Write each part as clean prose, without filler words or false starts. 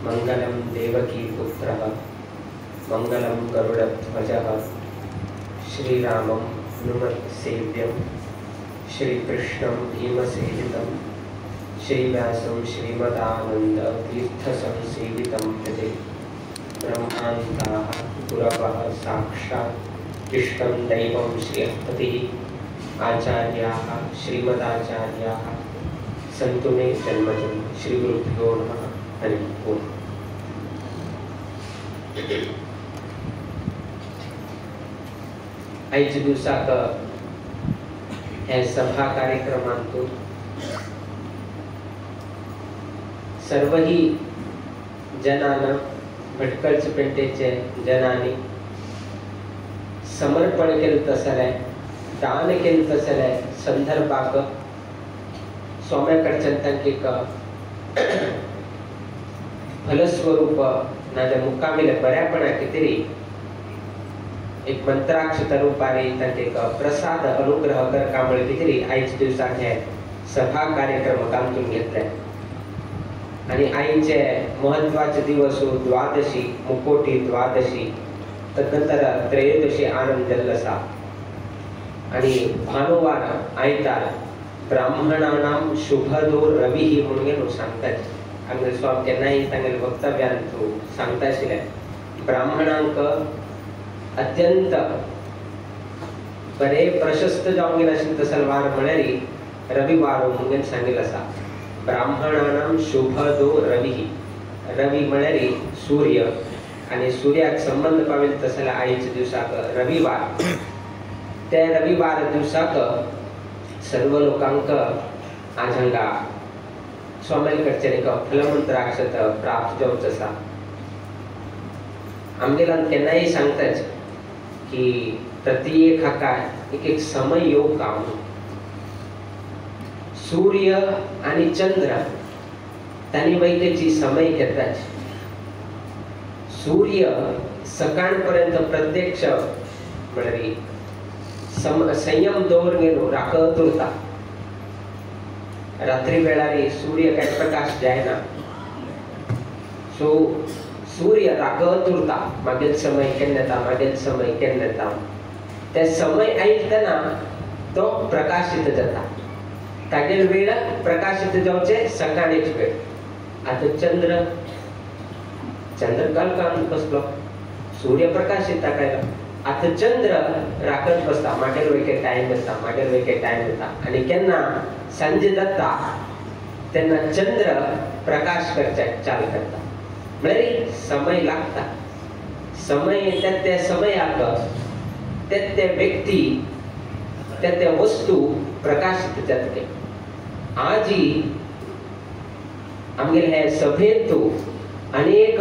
मंगलं देवकी पुत्रः मंगलं गरुडध्वजः श्रीरामं हनुमत्सेव्यं श्रीकृष्णं भीमसेवितं श्रीव्यासं श्रीमदानन्दतीर्थसंसेवितं भजे। ब्रह्मान्ताः गुरवः साक्षात् इष्टं दैवं श्रीहपतिः आचार्याः श्रीमदाचार्याः सन्तु मे जन्मजं। श्रीगुरुभ्यो नमः। हरिः ओम्। आयज दिवसाक हे सभा कार्यक्रमांतून सर्वही जनान भटकळचे पेंटेचे जनांनी समर्पण केलें तसलें दान केलें तसलें संदर्भाक स्वाम्या कडच्यान तांकां फलस्वरूप नाजाल्यार मुखावेल्या बऱ्यापणा कितें एक मंत्राक्षत रुपारे तांकां प्रसाद अनुग्रह करका म्हळ्यार कितें आयज दिवसाक हे सभा कार्यक्रम कांतून घेतले। आनी आयचे म्हत्वाचे दिवस द्वादशी मुकोटी द्वादशी तदनंतर त्रयोदशी आरंभ जाल्लो आसा आनी भानुवार आयतार ब्राह्मणानां शुभदो रविः म्हणून सांगतात। आमगे स्वामी केन्नाय तांगेले वक्तव्यान सांगता आशिल्ले ब्राह्मणांक अत्यंत बरे प्रशस्त जावंक गेले तसो वार म्हळ्यार रविवार म्हणून सांगिल्लो आसा। ब्राह्मणानां शुभदो रविः, रवि म्हळ्यार सूर्य आनी सूर्याक संबंध पावेल तसो आयच्या दिवसाक रविवार। ते रविवार दिवसाक सर्व लोकांक आज हांगा स्वाम्याल कडच्यान एक फलमंत्राक्षत प्राप्त जावचो आसा। आमगेल्यान केन्नाय सांगताच की प्रत्येक हाका एक एक समय येवका म्हणून। सूर्य आनी चंद्र तांणी वैकेची समय घेताच। सूर्य सकाळ पर्यंत प्रत्यक्ष म्हळ्यार संयम दवरून घेवन राखत उरता। रात्री वेळार सूर्य काय प्रकाश जायना, सो सूर्य राखत उरता मागीर समय केन्ना येता मागीर समय केन्ना येता। ते समय आयतना तो प्रकाशित जाता, तागेल वेळ प्रकाशित जावचे सकाळीच वेळ। आतां चंद्र चंद्र कलकान बसलो, सूर्य प्रकाशित काय आतां चंद्र राखत बसता मागीर वयके टायम येता मागीर वयके टायम येता आनी केन्ना सांजे जाता तेन्ना चंद्र प्रकाश करच्याक चालू करता। म्हळ्यार समय लागता, समय त्या त्या समयाक त्या त्या व्यक्ती त्या त्या वस्तू प्रकाशित जातले। आजी आमगेले हे सभेंतू अनेक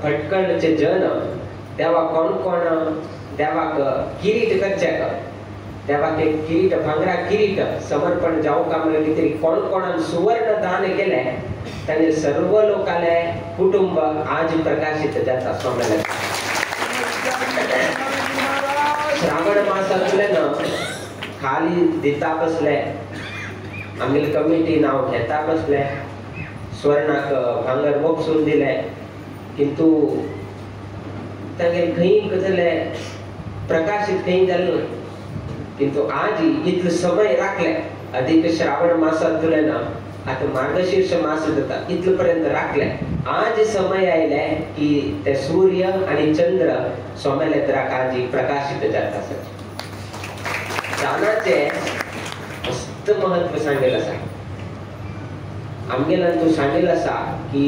भटकळचे जन देवा कोण कोण देवाक किरीट करच्याक देवाक एक किरीट भांगरा किरीट समर्पण जावंक म्हळ्यार कितें कोण कोणान सुवर्ण दान केलें तांगे सर्व लोकांले कुटुंब आज प्रकाशित जाता स्वाम्याले। श्रावण मासांतल्यान खाली दिता बसले आमगेली कमिटी नांव घेता बसले स्वर्णाक भांगर वपसून दिलें किंतु तांगेर खंय कसले प्रकाशित खंय जालें ना। किंतु आज इतलो समय राखले अधिक श्रावण मासांतल्यान आतां मार्गशीर्ष मास जाता इतलो पर्यंत राखले। आज समय आयले की ते सूर्य आनी चंद्र स्वाम्याले त्राक आज प्रकाशित जाता। दानाचें मस्त महत्व सांगेल आसा आमगेल्यान तूं सांगेल आसा की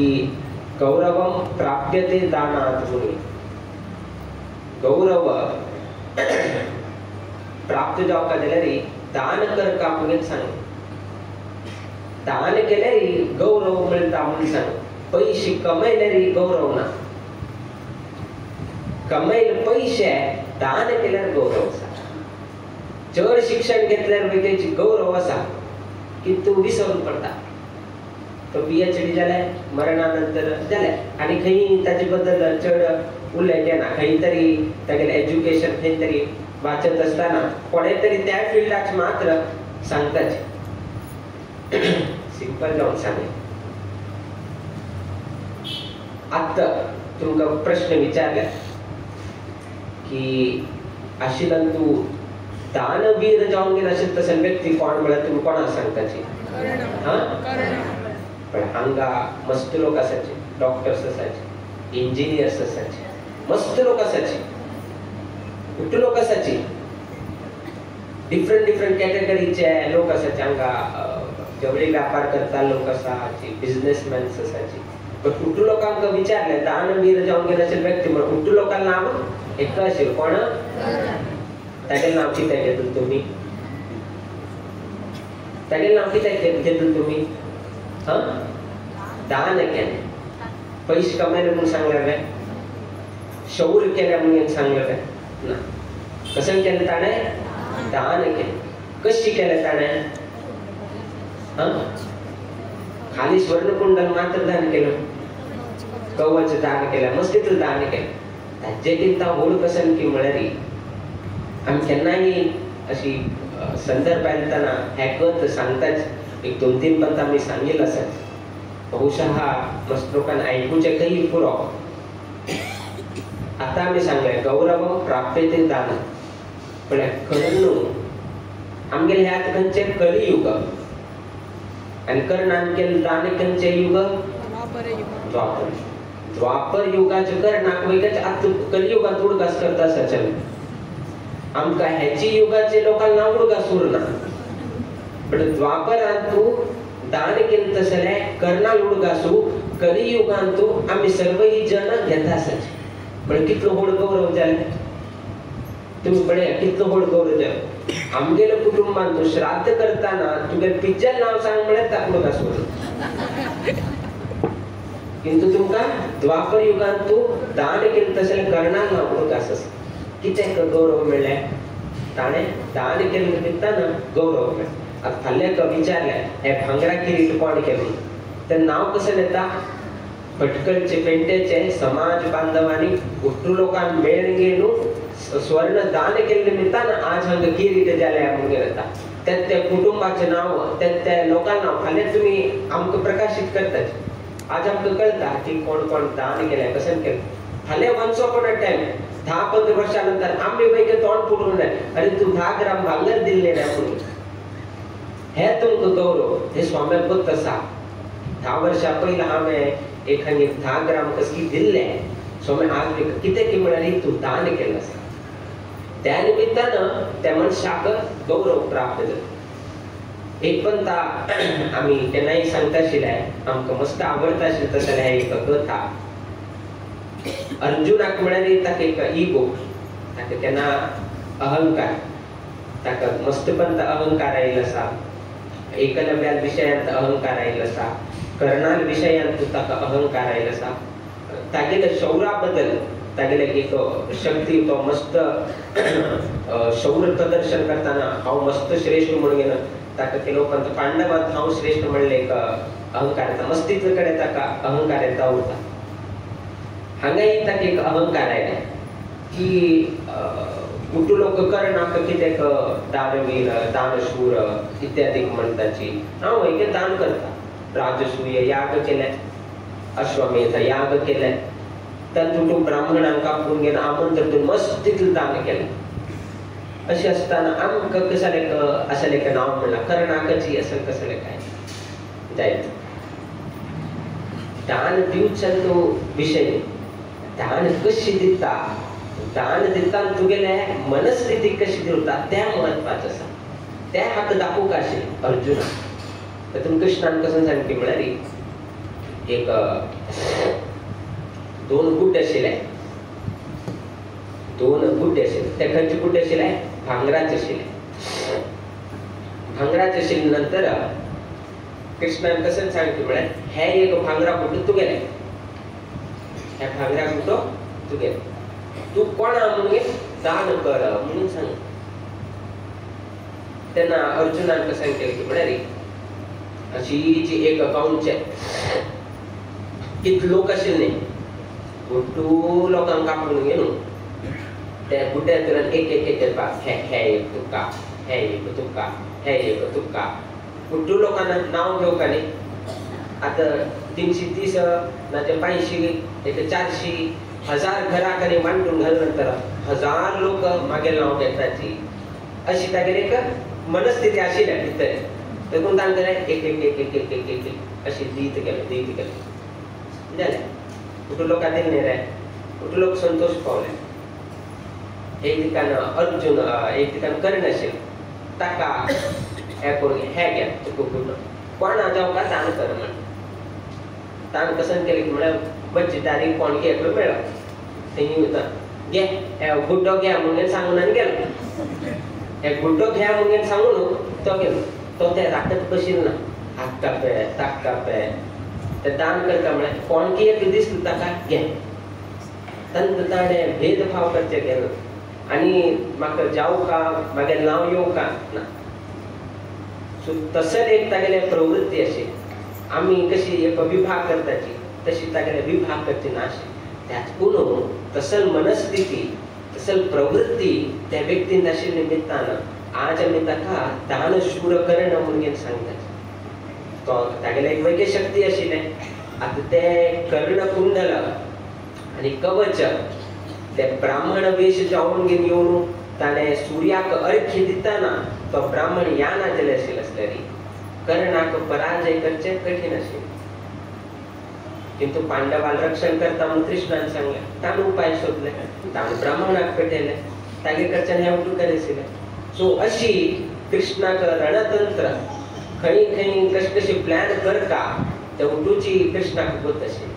गौरवम प्राप्यते दानात् म्हणून। गौरव प्राप्त जावका जाल्यार दान करका म्हणून सांग, दान केल्यार गौरव मेळटा म्हणून सांग। पयशे कमयल्यार गौरव ना, कमयले पयशे दान केल्यार गौरव आसा। चड शिक्षण घेतल्यार वेगळी गौरव आसा किंतु विसरून पडटा। तो PhD जाले मरणानंतर जाले आनी खंय ताजे बद्दल चड उल्लेख येना, खंय तरी तागेलें एज्युकेशन खंय तरी वाचत आसतना कोणें तरी त्या फिल्डाक मात्र सांगताच। सिंपल जावन सांगें आतां तुमकां प्रश्न विचारले की आशिल्ल्यान तूं दानवीर जावन गेला आशिल्ले तसले व्यक्ती कोण म्हळ्यार तुमी कोणाक सांगताची? हां, पण हांगा मस्त लोक आसाचे, डॉक्टर्स आसाचे, इंजिनियर्स आसाचे, मस्त लोक आसाचे, कुठे लोक आसाचे, डिफरंट डिफरंट कॅटेगरीचे लोक आसाचे हांगा. जवळी व्यापार करता लोक आसाचे, बिझनेसमॅन्स आसाचे. पण कुठे लोकांक विचारले दानवीर जावन गेला अशें व्यक्ती म्हणून कुठे लोकांना नाव एक अशें कोण तागेलें नांव कितें घेतलं तुमी? तागेलें नांव कितें घेतलं तुमी? हां, दान केलें, पैसे कमायले म्हणून सांगलें वे, शौर्य केलें म्हणून सांगलें वे ना. कशें केलें ताणें? दान केलें. कशी केलें ताणें? हां, खाली स्वर्णकुंडल मात्र दान केलं, कवच दान केलें, मस्तीतलं दान केलें. ताजे किंता व्हड कशें की म्हळ्यार आमी केन्नाय अशी संदर्भ येतना हें कथ सांगताच, एक दोन तीन पंत आमी सांगिल्लें आसाच. बहुशः मस्त लोकांक आयकुचें खंय पुरो. आतां आमी सांगलें गौरव प्राप्यते दान. पण खरें न्हू, आमगेलें हें आतां खंयचें कलियुग आनी कर्णान केल्लें दान खंयचें युग? द्वापर. द्वापर युगाचें कर्णाक वयताच आतां कलियुगांत उडगास करता आसाच. आमकां हेची युगाचे लोकांक नांव उडगास उरना, पण द्वापरांतू दान केलें तसलें कर्णाल उडगासू कलियुगांतू आमी सर्वही जन घेता आसाचे. पण कितलो व्हड गौरव जालें तुमी पळया, कितलो व्हड गौरव जालो. आमगेल्या कुटुंबान तूं श्राद्ध करतना तुगेलें पिज्जल नांव सांग म्हळ्यार ताका उडगास उरना, किंतु तुमकां द्वापर युगांत तूं दान केलें तसलें कर्णाल नांव उडगास आसा. कितें गौरव मेळ्ळें? ताणें दान केलें निमित्तान गौरव मेळ्ळें. आतां फाल्यां विचारलें हें भांगरा किरीट कोण केलें तें नांव कशें येता? भटकळचे पेंटेचे समाज बांधवांनी उट्टू लोकांक मेळून घेवन स्वर्ण दान केल्ले निमित्तान आज हांगा किरीट जालें म्हणून येता. त्या त्या कुटुंबाचें नांव, त्या त्या लोकांक नांव फाल्यां तुमी आमकां प्रकाशीत करतात. आज आमकां कळटा की कोण कोण दान केलें, कशें केलें. फाल्यां वन्स अपॉन अ टायम 10-15 वर्षां नंतर आमी वयके तोंड फुटून जाय, अरे तूं 10 ग्राम भांगर दिल्लें ना म्हणून. हें तुमकां गौरव. हें स्वाम्याक गोत आसा. 10 वर्सां पयलीं हांवें एक हांगे 10 ग्राम कसली दिल्लें, स्वामी आज कितें की म्हळ्यार तूं दान केलें आसा. त्या निमित्तान त्या मनशाक गौरव प्राप्त जाता. एक पंता आमी केन्नाय सांगता आशिल्लें, आमकां मस्त आवडटा आशिल्लें तसलें एक कथा. अर्जुनाक म्हळ्यार ताका एक इगो, ताका केन्ना अहंकार, ताका मस्तपंत अहंकार आयिल्लो आसा, एकलव्याल विशयांत अहंकार आयिल्लो आसा, कर्णाल विशयांत ताका अहंकार आयिल्लो आसा. तागेल्या शौरा बद्दल तागेले एक शक्ती, तो मस्त शौर्य प्रदर्शन करतना हांव मस्त श्रेष्ठ म्हणून गेलो, ताका ते लोकांत पांडवांत हांव श्रेष्ठ म्हणलें एक अहंकार येता. मस्तीतले कडेन ताका अहंकार येता उरता. हांगाय ताका एक अहंकार आयला की कुटू लोक कर्णाक कितें दानवीर, दानशूर इत्यादी म्हणटाची, हांव एक दान करता, राजसूय याग केलें, अश्वमेध याग केलें, तातूंत ब्राह्मणांक आपोवन घेवन आमंत्रण दिवन मस्त तितलें दान केलें. अशें आसतना आमकां कसलें असलें एक नांव म्हणलां कर्णाकची असं कसलें काय जायत. दान दिवचो तो विशय न्ही, दान कशी दिता, दान दिता तुगेले मनस्थिती कशी दिवता तें म्हत्वाचें आसा. तें हाका दाखोवंक आशिल्लें अर्जुनाक. तातूंत कृष्णान कसो सांगता म्हळ्यार एक 2 गुड्डे आशिल्ले, 2 गुड्डे आशिल्ले. ते खंयचे गुड्डे आशिल्ले? भांगराचे आशिल्ले. भांगराचे आशिल्ले नंतर कृष्णान कसो सांगता म्हळ्यार हे एक भांगरा गुड्डो तुगेलें, हे भांगरा गुड्डो तुगेलें, तूं कोणा म्हणून दान कर म्हणून सांग. तेन्ना अर्जुनान कसो केलें की म्हळ्यार अशी जी एक अकाउंटचे कितले लोक आशिल्ले न्ही, गुड्डू लोकांक आपोवन घेवन त्या गुड्ड्यांतल्यान एक एक एक हे हे एक तुका, हे एक तुका, हे एक तुका, गुड्डू लोकांना नांव घेवंक न्ही. आतां 330 ना 500 एक 400 1000 घरां आनी वांटून घाल नंतर 1000 लोक मागीर नांव घेताची अशी तागेली एक मनस्थिती आशिल्ली भितर. देखून तांकां एक एक एक एक एक एक एक एक अशी दीत गेले दीत गेले जालें. कुठं लोकां दिले न्ही रे, कुठं लोक संतोष पावले. एक दिकान अर्जुन एक दिकान कर्ण आशिल्लो ताका हें करून हें घे तुका गुड्डो कोणा जावं का दान कर म्हण तान पसंत केलें की म्हळ्यार बच्चेदारी कोण एकलो मेळ्ळो थंय वता घे हे गुड्डो घे म्हणून सांगून आनी गेलो. हे गुड्डो घे म्हणून सांगून तो गेलो. तो ते राखत बशिल्लो ना, हात कापे ताक कापे ते दान करता म्हळ्यार कोणकी एक दिसलो ताका घे तंत ताणें भेदभाव करचे गेलो आनी म्हाका जावं का म्हागे नांव येवं का ना. सो तसंच एक तागेले प्रवृत्ती अशी आमी कशी एक विभाग करताची तशी तागेले विभाग करची ना अशी. त्याच तसल मनस्थिती तसल प्रवृत्ती त्या व्यक्तीन आशिल्ले निमित्तान आज आमी ताका दानशूर कर्ण म्हणून सांगतात. तो तागेले एक वेगळी शक्ती आशिल्लें. आतां ते कर्ण कुंडल आनी कवच ते ब्राह्मण वेश जावन घेवन येवन ताणें सूर्याक अर्घ्य दितना तो ब्राह्मण या नाचले आशिल्ले आसल्यार कर्णाक पराजय करचें कठीण आशिल्लें. किंतु पांडवाल रक्षण करता म्हणून कृष्णान सांगलें, ताणें उपाय सोदले, ताणें ब्राह्मणाक पेटयलें, तागे कडच्यान हें उठून करे आशिल्लें. सो अशी कृष्णाक रणतंत्र खंय खंय कशें कशें प्लॅन करता ते उठूची कृष्णाक गोत आशिल्लें.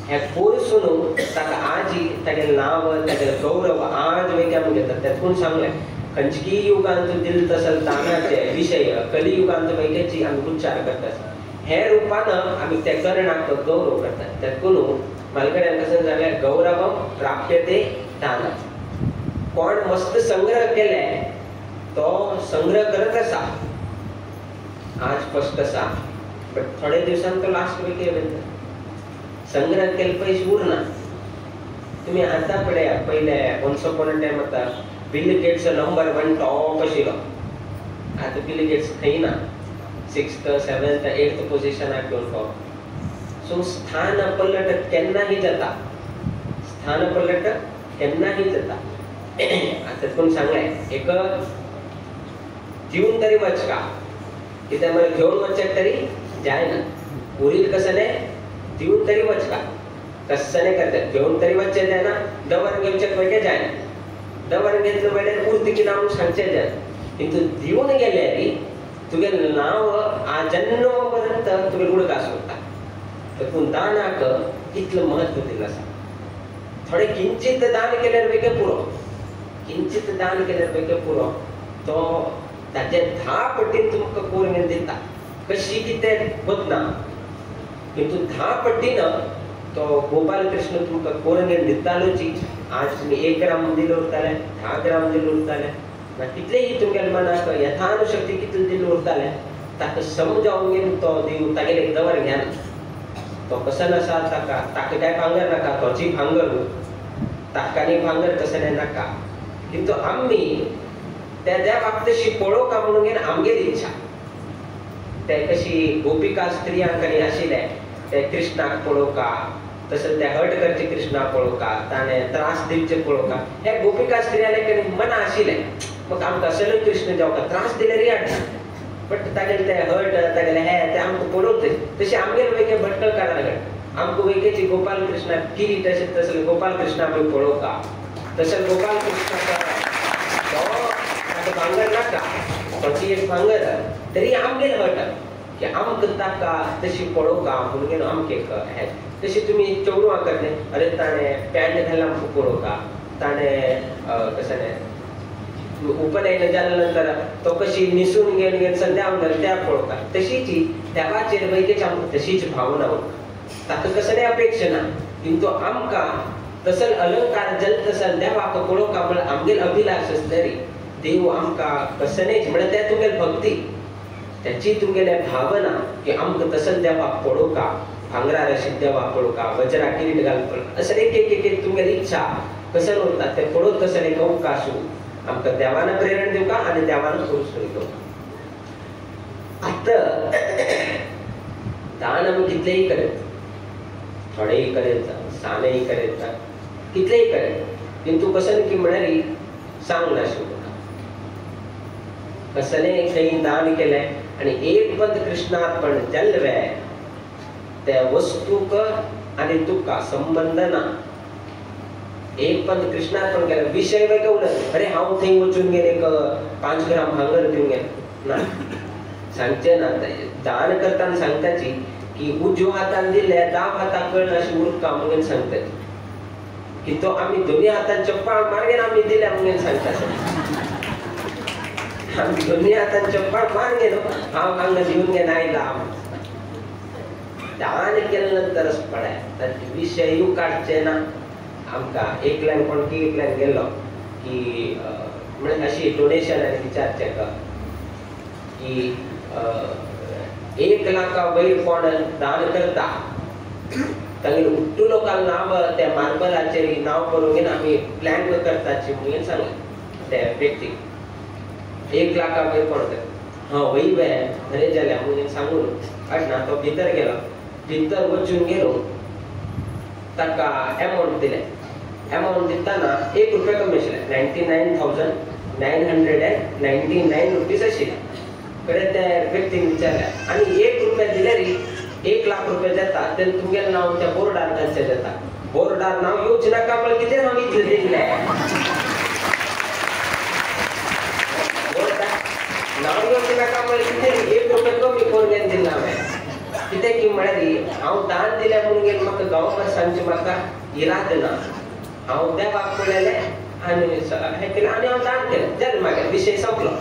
हे कोर्सून ताका आजी तागेलें नांव तागेलें गौरव आज वेगळे आमी घेतात. त्यातून सांगलें खंयची युगांत दिल तसल दानाचे विशय कलियुगांत वैक्याची आमी उच्चार करतात. हे रुपान आमी त्या कर्णाक गौरव करतात. त्यातून मालकड्यान कसं जालें गौरव प्राप्यते दान. कोण मस्त संग्रह केले तो संग्रह करत आसा आज फर्स्ट आसा बट थोडे दिवसान तो लास्ट वेगळे वयता. संग्रह केले पैसे उरना. तुम्ही आतां पळया पयले वन्स अपॉन अ टायम आतां बिल गेट्स नंबर 1 टॉप आशिल्लो. आतां बिल गेट्स खंय ना, 6th 7th 8th पोजिशनाक येवन पावलो. सो स्थान पलट केन्नाही जाता, स्थान पलट केन्नाही जाता. आतां कोण सांगलें एक दिवन तरी वचका कित्याक म्हळ्यार घेवन वचक तरी जायना उरील कसं न्ही दिवन तरी वचका कसं नाही करतात घेवन तरी वचचें जायना दवर घेवचें पळय जायना दवर घेतलं म्हळ्यार उरत की ना म्हणून सांगचें जायना. किंतु दिवन गेल्यार तुगेलें नांव आजन्म पर्यंत तुगेलें उडकास उरता. देखून दानाक इतलें म्हत्व दिलें आसा. थोडें किंचित दान केल्यार वेगळें पुरो, किंचित दान केल्यार वेगळें पुरो तो ताजे 10 पटीन तुमकां करून दिता कशी कितें वतना किंतु 10 पटीन तो गोपाल कृष्ण तुमकां करून दितालोची. आज तुमी 1 ग्राम दिले उरताले, 10 ग्राम दिले उरताले ना कितलेंय तुमगेले मनाक यथानुशक्ती कितलें दिले उरताले ताका समजावन घेवन तो दिव तागेले दवर घेना. तो कसो आसा ताका ताका काय भांगर नाका, तोची भांगर ताकानी भांगर कसलें नाका. किंतु आमी त्या देवाक तशी पळोवका म्हणून घेवन आमगेली इच्छा. ते कशी गोपिका स्त्रियांक आनी आशिल्ले ते कृष्णाक पळोवका तशें ते हट करचे कृष्णाक पळोवका ताणें त्रास दिवचे पळोवका हे गोपिका स्त्रियांले कडेन मना आशिल्लें. मग आमकां असलो कृष्ण जावका त्रास दिल्यार हाडटा बट तागेले ते हट तागेले हे ते आमकां पळोवचे तशें आमगेले वेगळे भटकळ काडा लागले. आमकां वेगळेची गोपाल कृष्णा किरीट अशें तसले गोपाल कृष्णा आमी पळोवका तशें गोपाल कृष्णाक तो ताका भांगर नाका तोची एक भांगर तरी आमगेले हट की आमकां ताका तशी पळोवका म्हणून आमकां एक हें. तशी तुमी चेडवां करले अरे ताणें पॅन्ट घातला आमकां पळोवका ताणें कशें उपनयन जाल्या नंतर तो कशी निसून घेवन घेवन संध्या वंदन त्या पळोवका तशीच देवाचेर वैकेच आमकां तशीच भावना उरता. ताका कसलें अपेक्षा ना किंतु आमकां तसल अलंकार जल तसल देवाक पळोवका म्हळ्यार आमगेल अभिलाश आसल्यार देव आमकां कसलेंच म्हळ्यार ते तुमगेली भक्ती त्याची तुमगेले भावना की आमकां तसल देवाक पळोवका भांगरार अशें देवाक पळोवका वज्रा किरीट घालून पळोवका अशें एक एक एक तुमगेली इच्छा कसं उरता ते पळोवत तसलें एक अवकाश आमकां देवान प्रेरणा दिवका आनी देवान करूं दिवका. आतां दान आमी कितलेंय करेत, थोडेय करेत, सानय करेत, कितलेंय करेत, किंतु कसं की म्हळ्यार सांग नाशिल्लें कसले खंय दान केलें आनी एक पद कृष्णार्पण जाल्लें त्या वस्तूक आनी तुका संबंध ना. एक पद कृष्णार्पण केलें विशय वेगळे उरत, अरे हांव थंय वचून गेले एक 5 ग्राम भांगर दिवन गेलें ना, सांगचें ना. दान करतना सांगताची की उजव्या हातान दिले दाव हाताक कळना अशी उरका म्हणून सांगताची की तो आमी दोन्ही हातान चप्पाळ मारगेन आमी दिल्या म्हणून सांगता. आमी दोन्ही हातान चप्पाळ मारगेन हांव हांगा दिवन घेन आयला. दान केले नंतरच पडाय ताचे विशयूय काडचे ना. आमकां एकल्यान कोण की एकल्यान गेलो की म्हणजे अशी डोनेशन आनी विचारचें का की 1 लाखा वयर कोण दान करता तागेर उट्टू लोकांक नांव त्या मार्बलाचेर नांव करूंक घेवन आमी प्लॅन करताची म्हणून सांगलें त्या व्यक्तीक. 1 लाखा वयर कोण करता हां वय वे बरें जालें म्हणून सांगून अशें तो भितर गेलो. भितर वचून गेलो ताका एमावंट दिलें. एमावंट दितना 1 रुपया कमी आशिल्लें, 99,999 रुपीज आशिल्लें. कडेन त्या व्यक्तीन विचारलें आनी 1 रुपया दिल्यार 1 लाख रुपया जाता तेन्ना तुमगेलें नांव त्या बोर्डार घालचें जाता. बोर्डार नांव येवचें नाका म्हळ्यार कितें हांव इतलें दिल्लें, बोर्डार नांव येवचें नाका म्हळ्यार कितें 1 रुपया कमी करून दिला हांवें. कितें की म्हळ्यार हांव दान दिलें म्हणून गेलें म्हाका गांवभर सांगचें म्हाका इराद ना. हांव देवाक पळयलें आनी हें केलें आनी हांव दान केलें जालें, मागीर विशय सोंपलो.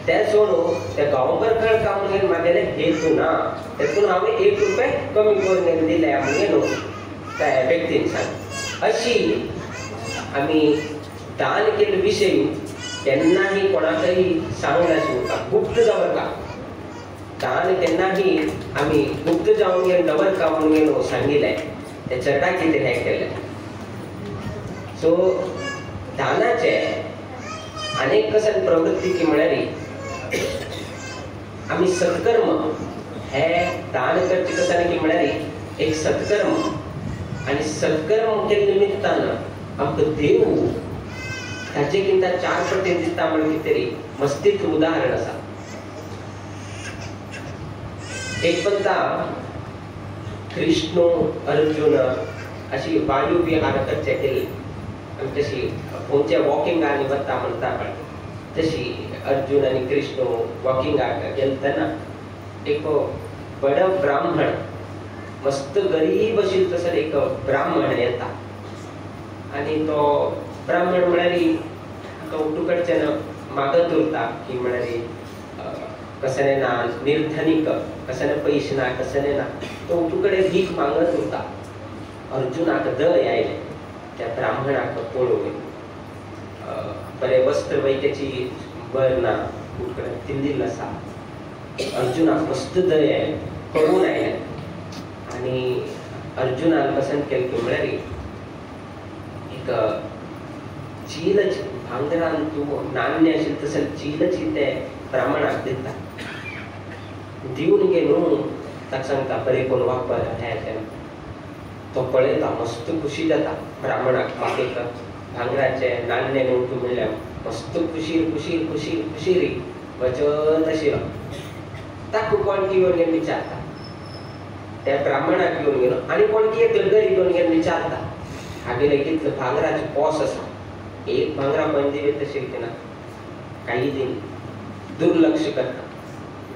तें सोडून त्या गांवभर कळका म्हणून म्हागेलें हेतू ना, तेतून हांवें 1 रुपया कमी करून दिले म्हणून न्हू त्या व्यक्तीन सांग. अशी आमी दान केल्ले विशय केन्नाही कोणाकय सांगनाशिल्लें उरता, गुप्त दवरता. दान केन्नाही आमी गुप्त जावन घेवन दवरता म्हणून न्हू सांगिल्लें तें चडा कितें हें केलें. सो दानाचें अनेक कसन प्रवृत्ती की म्हळ्यार आमी सत्कर्म हे दान करचे कसन की म्हळ्यार एक सत्कर्म आनी सत्कर्म केल्ले निमित्तान आमकां देव ताचे किंता 4 पटीन दिता म्हण कितें तरी मस्तीत उदाहरण आसा. एक पंता कृष्ण अर्जुन अशी वायु विहार करचे केल्ली आनी तशी खंयच्या वॉकिंगाक आनी वता म्हणटा पळय तशी अर्जुन आनी कृष्ण वॉकिंगाक गेले तेन्ना एक बडो ब्राह्मण मस्त गरीब आशिल्लो तसो एक ब्राह्मण येता आनी तो ब्राह्मण म्हळ्यार तो उटू कडच्यान मागत उरता की म्हळ्यार कसलें ना निर्धनीक कसलें पयशे ना कसलें ना, तो उटू कडेन भीक मागत उरता. अर्जुनाक दय आयलें त्या ब्राह्मणाक पळोवन, बरें वस्त्र वैक्याची बर ना, उटकडे तिंदिल्लो आसा. अर्जुनाक मस्त दय आयलें, कळून आयलें आनी अर्जुनान पसंत केलें की म्हळ्यार एक चीलच भांगरान तूं नाण्य आशिल्लें तशें चीलची ते ब्राह्मणाक दिता. दिवन गे न्हू ताका सांगता बरें करून वापर हें तें. तो पळयता मस्त खुशी जाता ब्राह्मणाक, म्हाका एक भांगराचें नाण्य न्हू मेळ्ळें, मस्त खुशीर खुशीर खुशीर खुशीर वचत आशिल्लो. ताका कोण की येवन घेवन विचारता त्या ब्राह्मणाक येवन गेलो आनी कोण की एक गरीब येवन घेवन विचारता हागेलें कितलें भांगराचें पोस आसा, एक भांगरा खंय दिवे तशें कितें ना, काही दिन दुर्लक्ष करता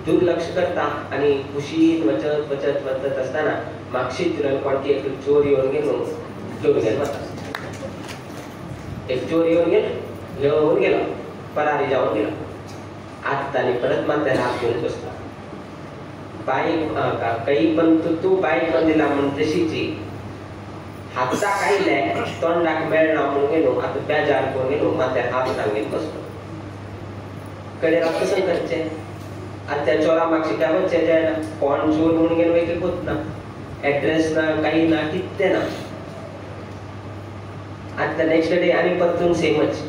दुर्लक्ष करता आनी खुशीन वचत वचत वचत आसतना मागशीं कोण की एक चोर येवन गेलो घेवन गेलो वता. एक चोर येवन गेलो घेवन गेलो परारी जावन गेलो. आतां आनी परत माथ्यार हात घेवन बसता. बाईक काही पण तूं बाईक पण दिला म्हूण तशीची हाताक आयलें तोंडाक मेळना म्हणून गेलो आतां बेजार करून गेलो माथ्यार हात सांगून बसलो. कडेन आतां कसं करचें आतां त्या चोरा मागशी काय वचचें जायना, कोण चोर म्हणून गेलो वयतले कोत ना, एड्रेस ना, काही ना, कितें ना. आतां नेक्स्ट डे आनी परतून सेमच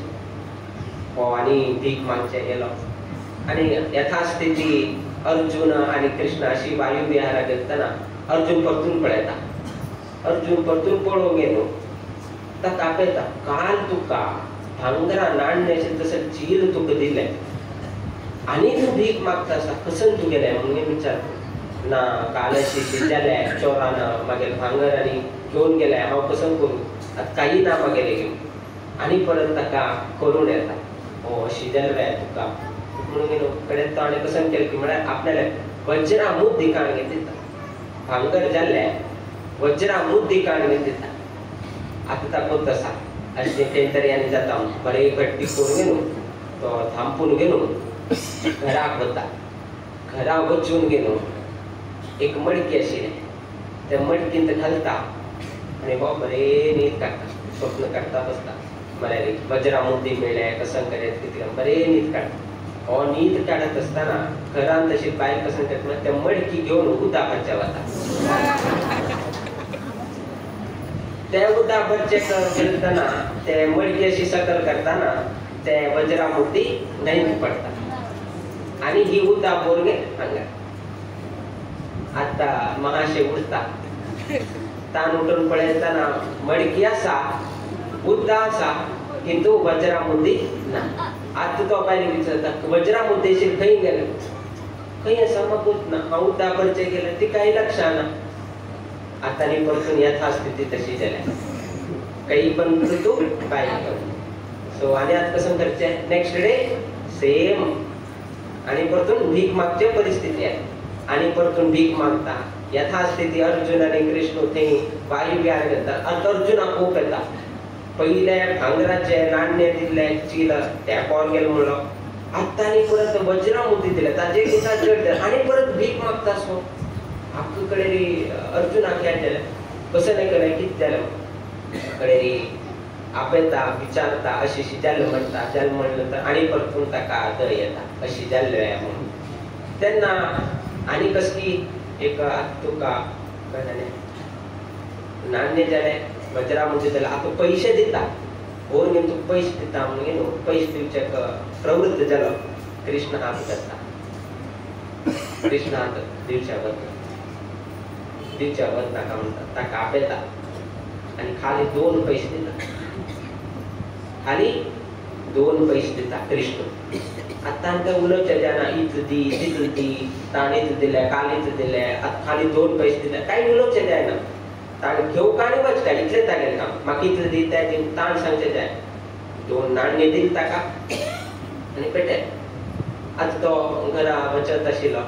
हो आनी भीक मागचें गेलो आनी यथास्थिती अर्जुन आनी कृष्ण अशी वायु विहाराक गेलतना अर्जुन परतून पळयता. अर्जुन परतून पळोवंक गेलो ताका आपयता, काल तुका भांगरा नाण्य अशें तसें चील तुका दिलें आनी तूं भीक मागता आसा, कसन तूं गेलें म्हणून विचारता. ना काल अशी जालें चोरान मागीर भांगर आनी घेवन गेलें, हांव कसन करूं आतां कांय ना मागेलें घेवन. आनी परत ताका करून येता, ओ अशी जालें तुका म्हणून गेलो. कडेन तो आनी कसन केलें की म्हळ्यार आपल्याले वज्रा मुद्दी काण घेत दिता, भांगर जाल्लें वज्रा मुद्दी काण घेत दिता. आतां ताका आसा अशें खंय तरी आनी जाता बरें घट्टी करून घेवन तो थांपून घेवन घराक वता. घरा वचून घेवन एक मडकी आशिल्लें त्या मडकींत घालता आनी हो बरें न्हीद काडटा, स्वप्न काडटा बसता. म्हळ्यार वज्रा मुद्दी मेळ्ळें कसं करें कितें बरें न्हीद काडटा. हो न्हीद काडत आसतना घरांत तशी बायल कसं करता त्या मडकी घेवन उदक भरच्या वता. ते उदक भरचे करतना ते मडकी अशी सकल करतना ते वज्रा मुद्दी न्हंयत पडटा आनी ही उदक भरून हांगा. आतां महाशय उरता, तान उठून पळयतना मडकी आसा, उदक आसा, किंतु वज्रा मुद्दी ना. आतां तो बायलेक विचारता, वज्रा मुद्दी खंय गेले, खंय आसा म्हाका ना, हांव उदक भरचें गेलें तिकाय लक्षां ना. आतां न्ही परतून यथास्थिती तशी जाल्या, काही पण तूं बायल कर. सो आनी आतां कसं करचें नेक्स्ट डे सेम आनी परतून भीक मागचे परिस्थिती आहे आनी परतून भीक मागता. यथास्थिती अर्जुन आनी कृष्ण थंय वायुविहार करता. आतां अर्जुनाक कोप येता, पयले भांगराचें नाण्य दिल्लें चील त्या कोण गेलें म्हणलो, आतां आनी परत वज्रा मुद्दी दिल्या ताजे कितें चड आनी परत भीक मागता. सो आख्खो कडेन अर्जुनाक याद जालें कसं नाही केलें कितें जालें कडेन आपयता विचारता अशी अशी जालें म्हणटा, जालें म्हणलें तर आनी परतून ताका दर येता अशी जाल्लें म्हणून. तेन्ना आनी कसली एक तुका काय जालें नाण्य जालें वज्रा मुद्दी जालें, आतां पयशे दिता होर घेवन तुका पयशे दिता म्हणून न्हू पयशे दिवचे प्रवृत्त जालो. कृष्ण हात करता, कृष्ण हात दिवच्या वतना दिवच्या वत नाका म्हणटा, ताका आपयता आनी खाली 2 पयशे दिता, खाली 2 पयशे दिता कृष्ण. आतां तांकां उलोवचें जायना, इतलें दी तितलें दी, ताणें इतलें दिलें काल इतलें दिलें, आतां खाली 2 पयशे दिले कांय उलोवचें जायना. ताणें घेवंक आनी वच काय इतलें तागेलें काम, म्हाका इतलें दी तें दी ताणें सांगचें जाय. 2 नाण्य दिलें ताका आनी पेटे. आतां तो घरा वचत आशिल्लो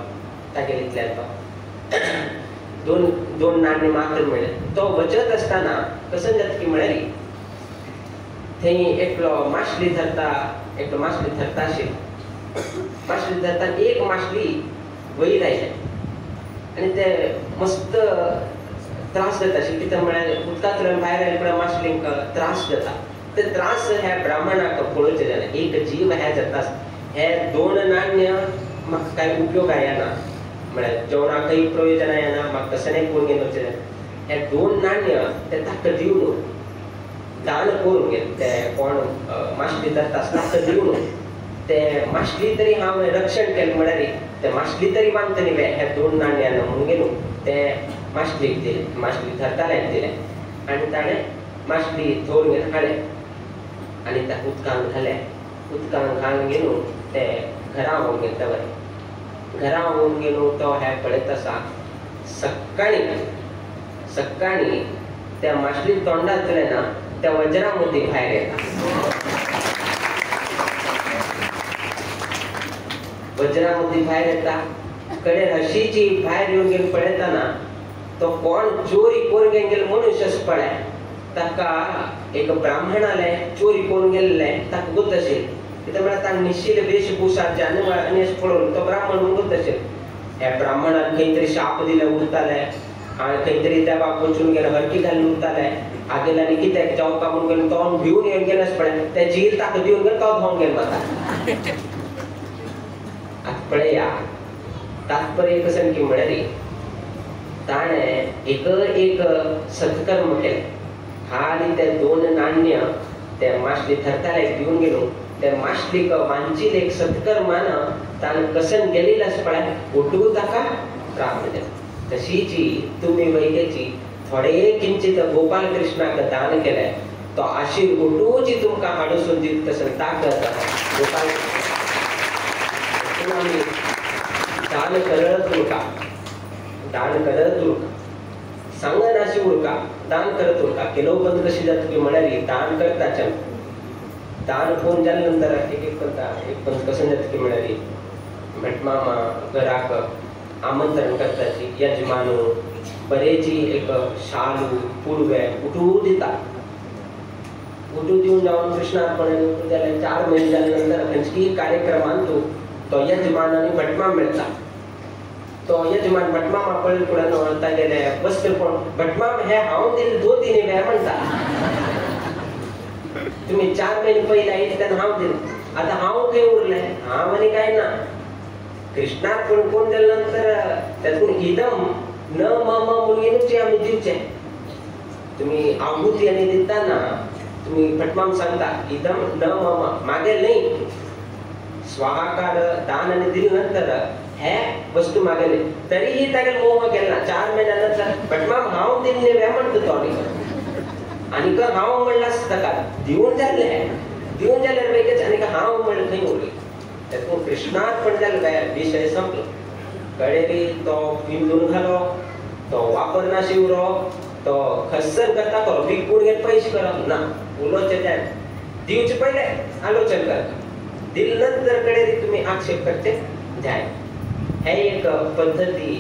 तागेले इतल्यान तो 2 नाण्य मात्र मेळ्ळें. तो वचत आसतना कसं जाता की म्हळ्यार थंय एकलो मासली धरता, एकलो मासली धरता आशिल्लो. मासली धरता एक मासली वयर आयलें आनी ते मस्त त्रास जाता अशें कितें म्हळ्यार उदकांतल्यान भायर आयले पळय मासलींक त्रास जाता. ते त्रास ह्या ब्राह्मणाक पळोवचें जालें, एक जीव ह्या जाता, हे 2 नाण्य म्हाका कांय उपयोग आयना, म्हळ्यार जेवणाकय प्रयोजन येना, म्हाका कशें करून घेवचें. हे 2 नाण्य ते ताका दिवन दान करून घे, ते कोण मासली धरता ताका दिवन ते मासली तरी हांव रक्षण केलें म्हळ्यार ते मासली तरी मागतली वे हे 2 नाण्यान म्हणून गेलो ते मासलीक दिले, मासली धरताल्याक दिले आनी ताणें मासली धरून घेवन हाडलें आनी त्या उदकांत घालें. उदकांत घालून घेवन ते घरा व्हरून गेले बरें. घरा व्हरून गेलो तो हें पळयत आसा, सकाळीं सकाळीं त्या मासली तोंडांतल्यान ना त्या वज्रा मुद्दी भायर येता. वज्रा मुद्दी भायर येता कडेन हशीची भायर येवन घेवन पळयतना तो कोण चोरी करून घेवन गेलो मनुष्य पळय, ताका एक ब्राह्मणाले चोरी करून गेल्ले ताका गोत आशिल्लें. कित्याक म्हळ्यार ताणें निशिल्ले वेशभूषाचे आनी आनी अशें पळोवन तो ब्राह्मण म्हणून गोत आशिल्लें. ह्या ब्राह्मणान खंय तरी शाप दिले उरताले आनी खंय तरी देवाक वचून गेले हरकी घालून उरताले आगेले आनी कित्याक जेवता म्हणून गेले तो भिवन येवन गेले अशें पळय ते झील ताका दिवन गेले तो धांवन गेलो वता. आतां पळया तात्पर्य कशें की म्हळ्यार ताणें एक एक सत्कर्म केलें. खाली ते 2 नाण्य ते मासली धरताल्याक दिवन गेलो, ते मासलीक वांचील एक सत्कर्मान ताणें कसन गेलेलें आसा पळय ओटू ताका प्राप्त जालें. तशीची तुमी वैद्याची थोडे किंचित गोपाल कृष्णाक दान केलें तो आशीर उठूची तुमकां हाडूसून दित तसं ताकद गोपाल आमी दान करत उरका, दान करत उरका, सांगनाशी उरका, दान करत उरका. केलो बंद कशी जाता की म्हळ्यार दान करताच्यान दान फोन जाल्या नंतर एक एक पंत एक पंत कसं जाता की म्हळ्यार भटमामा घराक आमंत्रण करताची यजमानो बरेची एक शालू पुडवे उठू दिता. उठू दिवन जावन कृष्णार्पण उठू जाल्यार 4 म्हयने जाल्या नंतर खंयची कार्यक्रमान तो यजमान आनी भटमाम मेळटा. तो यजमान भटमामा पळय फुडें वळता गेले वस्त्र कोण भटमाम हे हांव दिले 2-3 वेळ म्हणटा तुमी 4 म्हयने पयलीं आयले तेन्ना हांव दिलें, आतां हांव खंय उरलें, हांव आनी कांय ना. कृष्णाक कोण कोण जाल्या नंतर तातूंत इदम न मम म्हणूनच आमी दिवचें. तुमी आहुती आनी दितना तुमी भटमाम सांगता इदम न मम मागेल न्ही, स्वाहाकार दान आनी दिले नंतर हे वस्तू मागेले तरीही तागेले मोह केला. 4 म्हयन्या नंतर भटमाम हांव दिल्ले वे म्हणटा तो आनीक हांव म्हणलां ताका दिवन जालें, दिवन जाल्यार बेगीच आनीक हांव म्हणलें खंय उरलें. तातूंत कृष्णार्पण जालें काय विशय संपलो. कडेरी तो पिंजून घालो, तो वापरनाशी उरो, तो खस्सन करता करो विकून घेत पयशे करप ना, उलोवचें त्या दिवचे पयलें आलोचन करता, दिले नंतर कडेरी तुमी आक्षेप करचे जाय. हे एक पद्दती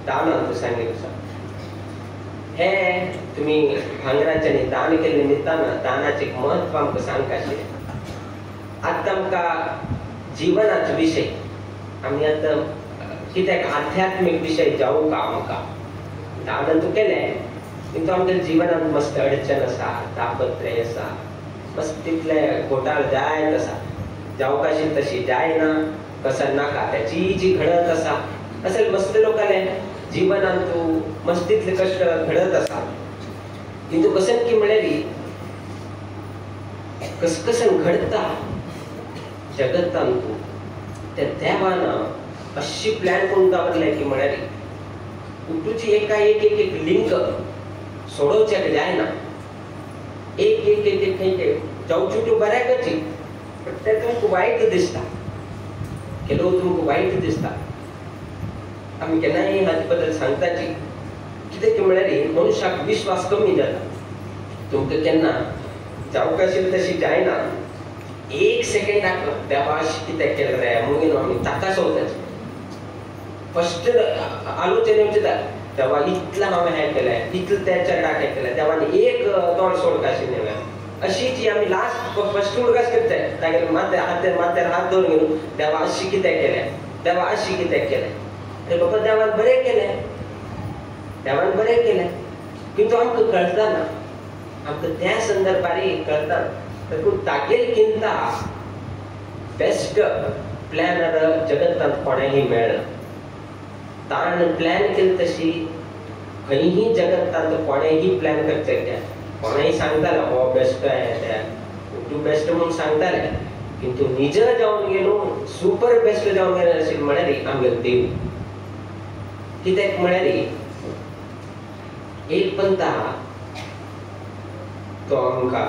दानांत सांगिल्लें आसा. हे तुमी भांगराच्यानी दान केल्ले निमित्तान दानाचें एक म्हत्व आमकां सांगता आशिल्लें. आतां आमकां जिवनाचो विशय आमी आतां कित्याक आध्यात्मीक विशय जावं का आमकां दान तूं केलें किंतु आमच्या जिवनांत मस्त अडचण आसा, तापत्रय आसा, मस्त तितले घोटाळ जायत आसा, जावंक आशिल्ली तशी जायना, कसं नाका त्याची जी घडत आसा असेल मस्त लोकांले जीवनांत तूं मस्त तितले कश्ट घडत आसा. किंतु कसन की म्हळ्यार कस कसन घडता जगतान तूं त्या देवान अशी प्लॅन करून दवरले की म्हळ्यार उठूची एका एक एक एक लिंक सोडोवच्याक जायना, एक एक एक एक खंय जावचू तूं बऱ्याकची पण तें तुमकां वायट दिसता, केलो तुमकां वायट दिसता. आमी केन्नाय हाचे बद्दल सांगताची कितें की म्हळ्यार मनशाक विश्वास कमी जाता. तुमकां केन्ना जावंक आशिल्लें तशी जायना, एक सेकेंडाक देवा अशें कित्याक केलें रे म्हणून आमी ताका सोदताची फस्ट आलोचन येवचें देवा इतलें हांवें हें केलें, इतलें त्या चेड्याक हें केलें, देवान एक तोंड सोडका आशिल्लें अशी जी आमी लास्ट फस्ट उडगास करताय तागेले माथ्यार हातार माथ्यार हात दवरून घेवन देवा अशी कित्याक केलें, देवा अशी कित्याक केलें. अरे बाबा देवान बरें केलें, देवान बरें केलें, किंतु आमकां कळटा ना, आमकां त्या संदर्भार कळटा. तातूंत तागेल किंता बेस्ट प्लॅनर जगतांत कोणेंय मेळना. ताण प्लॅन केली तशी खंयही जगतांत कोणेंय प्लॅन करचें त्या कोणेंय सांगताले हो बेस्ट आहे तूं बेस्ट म्हणून सांगताले, किंतु निज जावन गेलो सुपर बेस्ट जावन गेले अशें म्हळ्यार आमगेलो देव. कित्याक म्हळ्यार एक पंता तो आमकां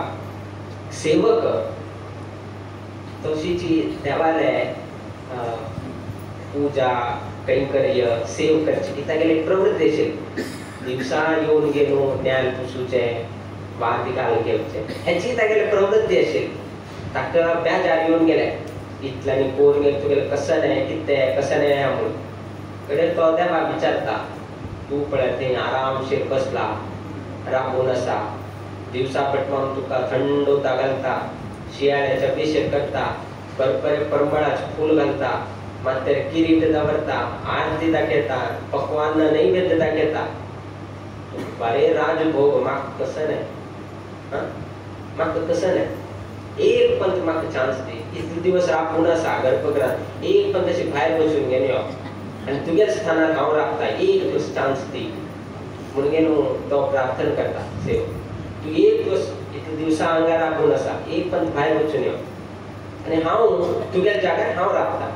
सेवक तशीची देवाले पूजा कैंकर्य सेव करची ती तागेली एक प्रवृत्ती आशिल्ली. दिवसा येवन गेलो ज्ञान पुसूचें वाती घालून घेवचें हेची तागेली प्रवृत्ती आशिल्ली. ताका बेजार येवन गेले इतल्यांनी कोण गेले तुगेलें कसं न्हय कितें कसं न्हय म्हणून कडेन तो देवाक विचारता तूं पळय थंय आरामशीर बसला राबून आसा, दिवसा पटमाम तुका थंड उदक घालता, शियाळ्याच्या अभिषेक करता, परपरे परमळाचें फूल घालता, माथ्यार किरीट दवरता, आरती दाखयता, पकवान नैवेद्य दाखयता, बरे राजभोग म्हाका कसं न्हय, हां म्हाका कसं न्हय, एक पंत म्हाका चान्स दी, इतले दिवस राबून आसा गर्भगृहात, एक पंत अशें भायर वचून घेवन यो आनी तुगेल्या स्थानार हांव राबता, एक दिवस चान्स दी म्हणून न्हू तो प्रार्थना करता सेवक, तूं एक दिवस इतले दिवसा हांगा राबून आसा, एक पंत भायर वचून यो आनी हांव तुगेल्या जाग्यार हांव राबता.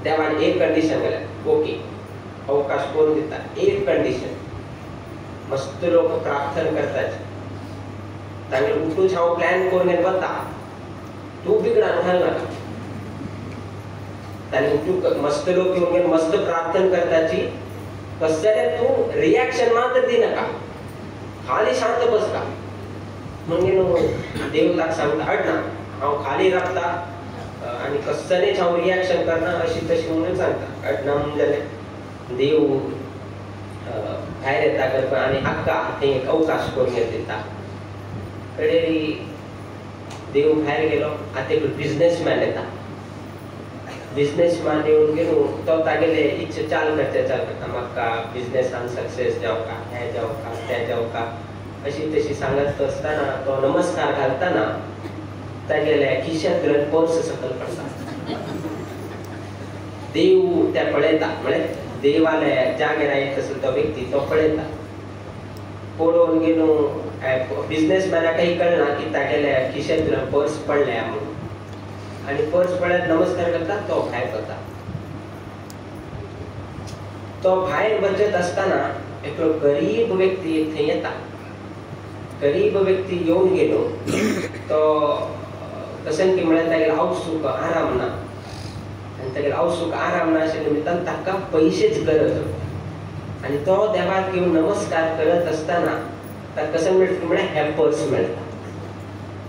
देवान एक कंडिशन घालें, ओके अवकाश करून दिता एक कंडिशन. मस्त लोक प्रार्थना करतात तांगे उठूच हांव प्लॅन करून वता तूं बिगडान घाल नाका. तांणी उठू मस्त लोक येवन मस्त प्रार्थना करताची कस जाल्यार तूं रिएक्शन मात्र दिनाका, खाली शांत बसता. म्हणजे न्हू देव ताका सांगता अडना हांव खाली रावता आनी कसलेच हांव रिएक्शन करना अशी तशी म्हणून सांगता. अडना म्हणून जालें देव भायर येता करपा आनी आक्का थंय एक अवकाश करून दिता. कडेरी देव भायर गेलो आतां एक बिजनेसमॅन येता. बिजनेसमॅन येवन गेलो तो तागेले इच्छा चाल करता चाल करता म्हाका बिजनेसान सक्सेस जावका हें जावका तें जावका अशी तशी सांगत आसतना तो नमस्कार घालतना तागेले खिशांतल्यान पर्स सकयल पडटा. देव त्या पळयता म्हळ्यार देवाले जागेर येत आसलो तो व्यक्ती तो पळयता. पळोवन गेलो बिजनेसमॅनाकय कळना की तागेले खिशांतल्यान पर्स पडल्या म्हणून आनी पर्स पडल्यार नमस्कार करता तो भायर वता. तो भायर वचत आसतना एकलो गरीब व्यक्ती थंय येता. गरीब व्यक्ती येवन गेलो तो कशें की म्हळ्यार तागेलो आवसूक आराम ना आनी तागेलो आवसूक आराम ना अशें निमित्तान ताका पयशेच गरज आनी तो देवाक येवन नमस्कार करत आसतना ताका कशें मेळटा म्हळ्यार हें पर्स मेळटा.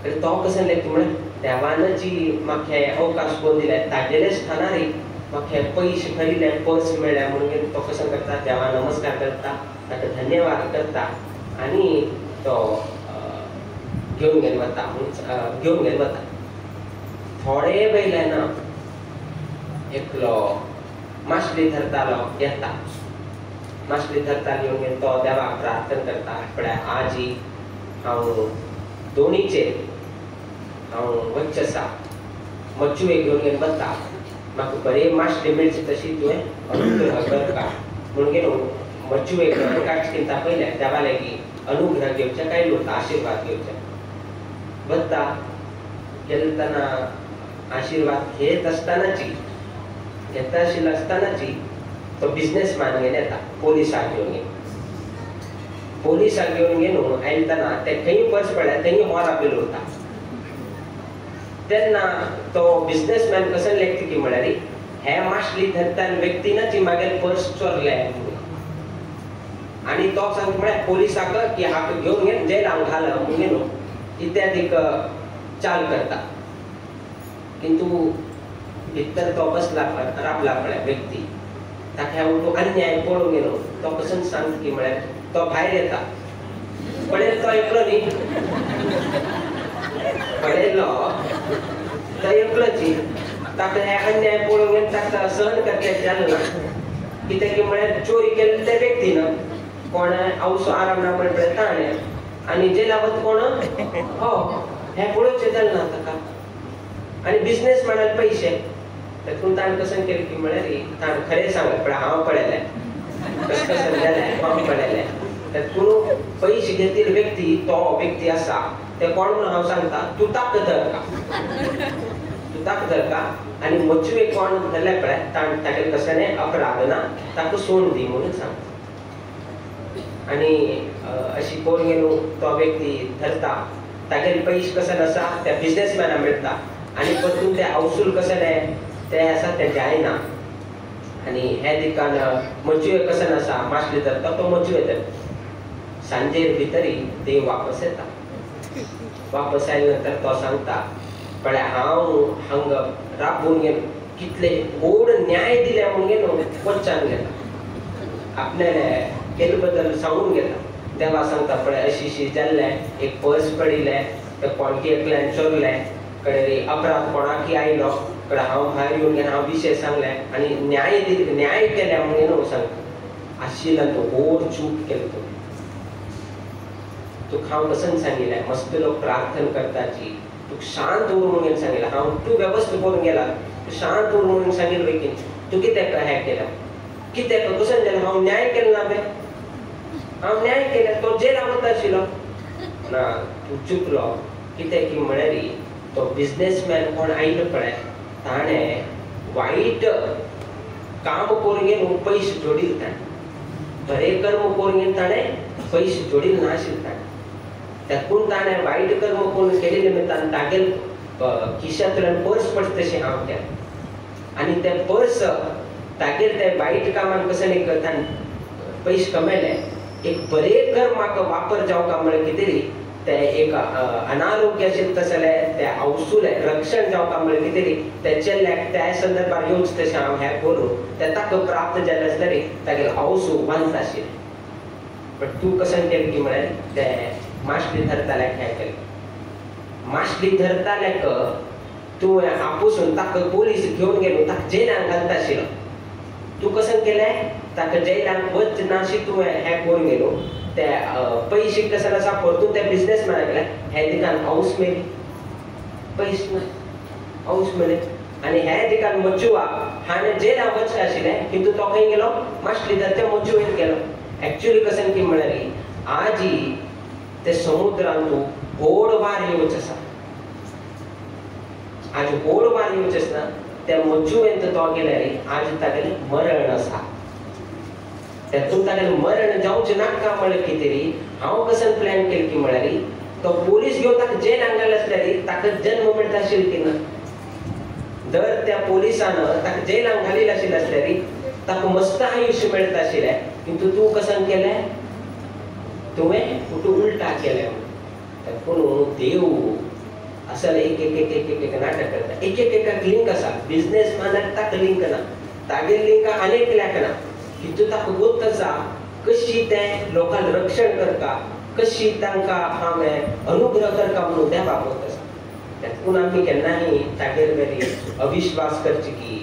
आनी तो कशें लेखता म्हळ्यार देवान जी म्हाका हे अवकाश करून दिले तागेले स्थानार म्हाका हे पयशे खरिले पर्स मेळ्ळ्या म्हणून तो कशें करता देवा नमस्कार करता ताका धन्यवाद करता आनी तो घेवन घेवन वता घेवन घेवन वता. थोडे वयल्यान एकलो मासली धरतालो येता. मासली धरतालो येवन घेवन तो देवाक प्रार्थना करता पळय आजी हांव दोणीचेर हांव वच्च आसा मच्छुवे घेवन घेवन वता म्हाका बरे मासली मेळची तशी तुवें अनुग्रह करका म्हणून घेवन मच्छुवे घेवन काडचे कितें पयलें देवा लागीं अनुग्रह घेवचे काय उरता आशिर्वाद घेवचे वता. गेलतना आशिर्वाद घेत आसतनाची घेता आशिल्लो आसतनाची तो बिजनेसमॅन घेवन येता पोलिसाक घेवन घेवन पोलिसाक घेवन घेवन आयतना ते खंय पर्स पडल्या थंय हो राबिलो उरता. तेन्ना तो बिजनेसमॅन कसो लेखता की म्हळ्यार हे मासली धरता व्यक्तीनच मागीर पर्स चोरले म्हणून आनी तो सांगता म्हळ्यार पोलिसाक की हाका घेवन घेवन जेलांत घाल म्हणून न्हू इत्यादीक चाल करता. किंतु भितर तो बसला राबला पळय व्यक्ती ताका हो अन्याय पळोवन गेलो तो कसो सांगता की म्हळ्यार तो भायर येता पळयलो तो एकलो न्ही पळयलो तो एकलोची ताका हे अन्याय पळोवन घेवन ताका सहन करचें जालें ना. कित्याक की म्हळ्यार चोरी केल्ले त्या व्यक्तीन कोण आवसो आराम ना म्हण पळय ताणें आनी जेलावत कोण हो हें पळोवचें जालें ना ताका. आनी बिजनेसमॅनाक पयशे तातूंत ताणें कशें केलें की म्हळ्यार ताणें खरें सांगलें पळय हांव पळयलें कशें कशें जालें हांव पळयलें. तातूंत पयशे घेतिल्लो व्यक्ती तो व्यक्ती आसा ते कोण म्हणून हांव सांगता तूं ताका धरका तूं ताका धरका आनी मचवे कोण धरले पळय ताणें तागेलें कशें अपराध ना ताका सोड दी म्हणून सांगता. आनी अशी करून गेलो तो व्यक्ती धरता तागेले पयशे कशें आसा त्या बिजनेसमॅनाक मेळटा आनी परतून ते आवसूल कशें ते आसा ते जायना. आनी हे दिकान मचुवे कशें आसा मासली धरता तो मचुवे धरता. सांजेर भितरी देव वापस येता. वापस आयले नंतर तो सांगता पळय हांव हांगा राबून गेलो कितले व्हड न्याय दिले म्हणून गेलो वच्चान गेला आपल्याले केल्ले बद्दल सांगून गेला. देवा सांगता पळय अशी अशी जाल्लें एक पर्स पडिल्लें ते कोणकी एकल्यान चोरलें कडे अपराध कोणाकी आयलो कडे हांव भायर येवन घेवन हांव विशय सांगलें आनी न्याय दिले न्याय केल्या म्हणून न्हू सांगता आशिल्ल्यान तो व्हड चूक केलो तुवें तुका हांव कसं सांगिल्लें मस्त लोक प्रार्थना करताची तुका शांत उर म्हणून सांगिल्लें हांव तूं वेवस्था करून गेला तूं शांत उर म्हणून सांगिल्लें बेगीन तूं कित्याक हें केलें कित्याक कसं जालें हांव न्याय केलो ना बे हांव न्याय केला तो जेला वता आशिल्लो ना तूं चुकलो. कित्याक की म्हळ्यार तो बिजनेसमॅन कोण आयलो पळय ताणें वायट काम करून घेवन पयशे जोडील ताणें, बरें कर्म करून घेवन ताणें पयशे जोडील नाशिल्ले ताणें. तातूंत ताणें वायट कर्म करून केले निमित्तान तागेल खिशांतल्यान पर्स पडटा तशें हांव केलें. आनी तें पर्स तागेल ते वायट कामान कसं ताणें पयशे कमयले. एक बरें कर्म म्हाका वापर जावंक म्हळ्यार कितें ते एक अनारोग्य आशिल्लें तसलें ते आवसुलें रक्षण जावंक म्हळ्यार कितें ते चेल्ल्याक त्या संदर्भार येवचें तशें हांव हें करूं ते ताका प्राप्त जालें आसल्यार तागेलें आवसू वांच आशिल्लें. बट तूं कशें केलें की म्हळ्यार ते मासली धरताल्याक हें केलें. मासली धरताल्याक तुवें आपोसून ताका पोलीस घेवन गेलो, ताका जेलान घालता आशिल्लो. तूं कशें केलें ताका जेलान वच नाशी तुवें हें करून गेलो. ते पयशे कशें आसा परतून त्या बिजनेसमॅनाक गेले, हे दिकान हाऊस मेली, पयशे ना हाऊस मेले. आनी हे दिकान मचुआ हाणें जेलान वचचें आशिल्लें किंतु तो खंय गेलो मासली धरच्या मचुवेन गेलो. एक्चुअली कशें की म्हळ्यार आजी ते समुद्रांतू व्हड वार येवचें आसा, आज व्हड वार येवचें आसना त्या मचुवेन तो गेल्यार आज तागेलें मरण आसा. तातूंत तागेलें मरण जावचें नाका म्हळ्यार कितें हांव कशें प्लॅन केलें की म्हळ्यार तो पोलीस घेवन ताका जेलान घालें आसल्यार ताका जन्म मेळटा आशिल्लो की ना. जर त्या पोलिसान ताका जेलान घालिल्लें आशिल्लें आसल्यार ताका मस्त आयुश्य मेळटा आशिल्लें. किंतु तूं कशें केलें तुवें उठू उल्टा केलें. पूण देव असल एक एक एक एक एक नाटक करता. एक एक एकाक लिंक आसा, बिजनेसमॅनाक ताका लिंक ना, तागेर लिंक आनी एकल्याक ना. किंतु ताका गोत आसा कशी तें लोकांक रक्षण करता, कशी तांकां हांवें अनुग्रह करता म्हणून देवाक गोत आसा. तातूंत आमी केन्नाय तागेर बरी अविश्वास करची की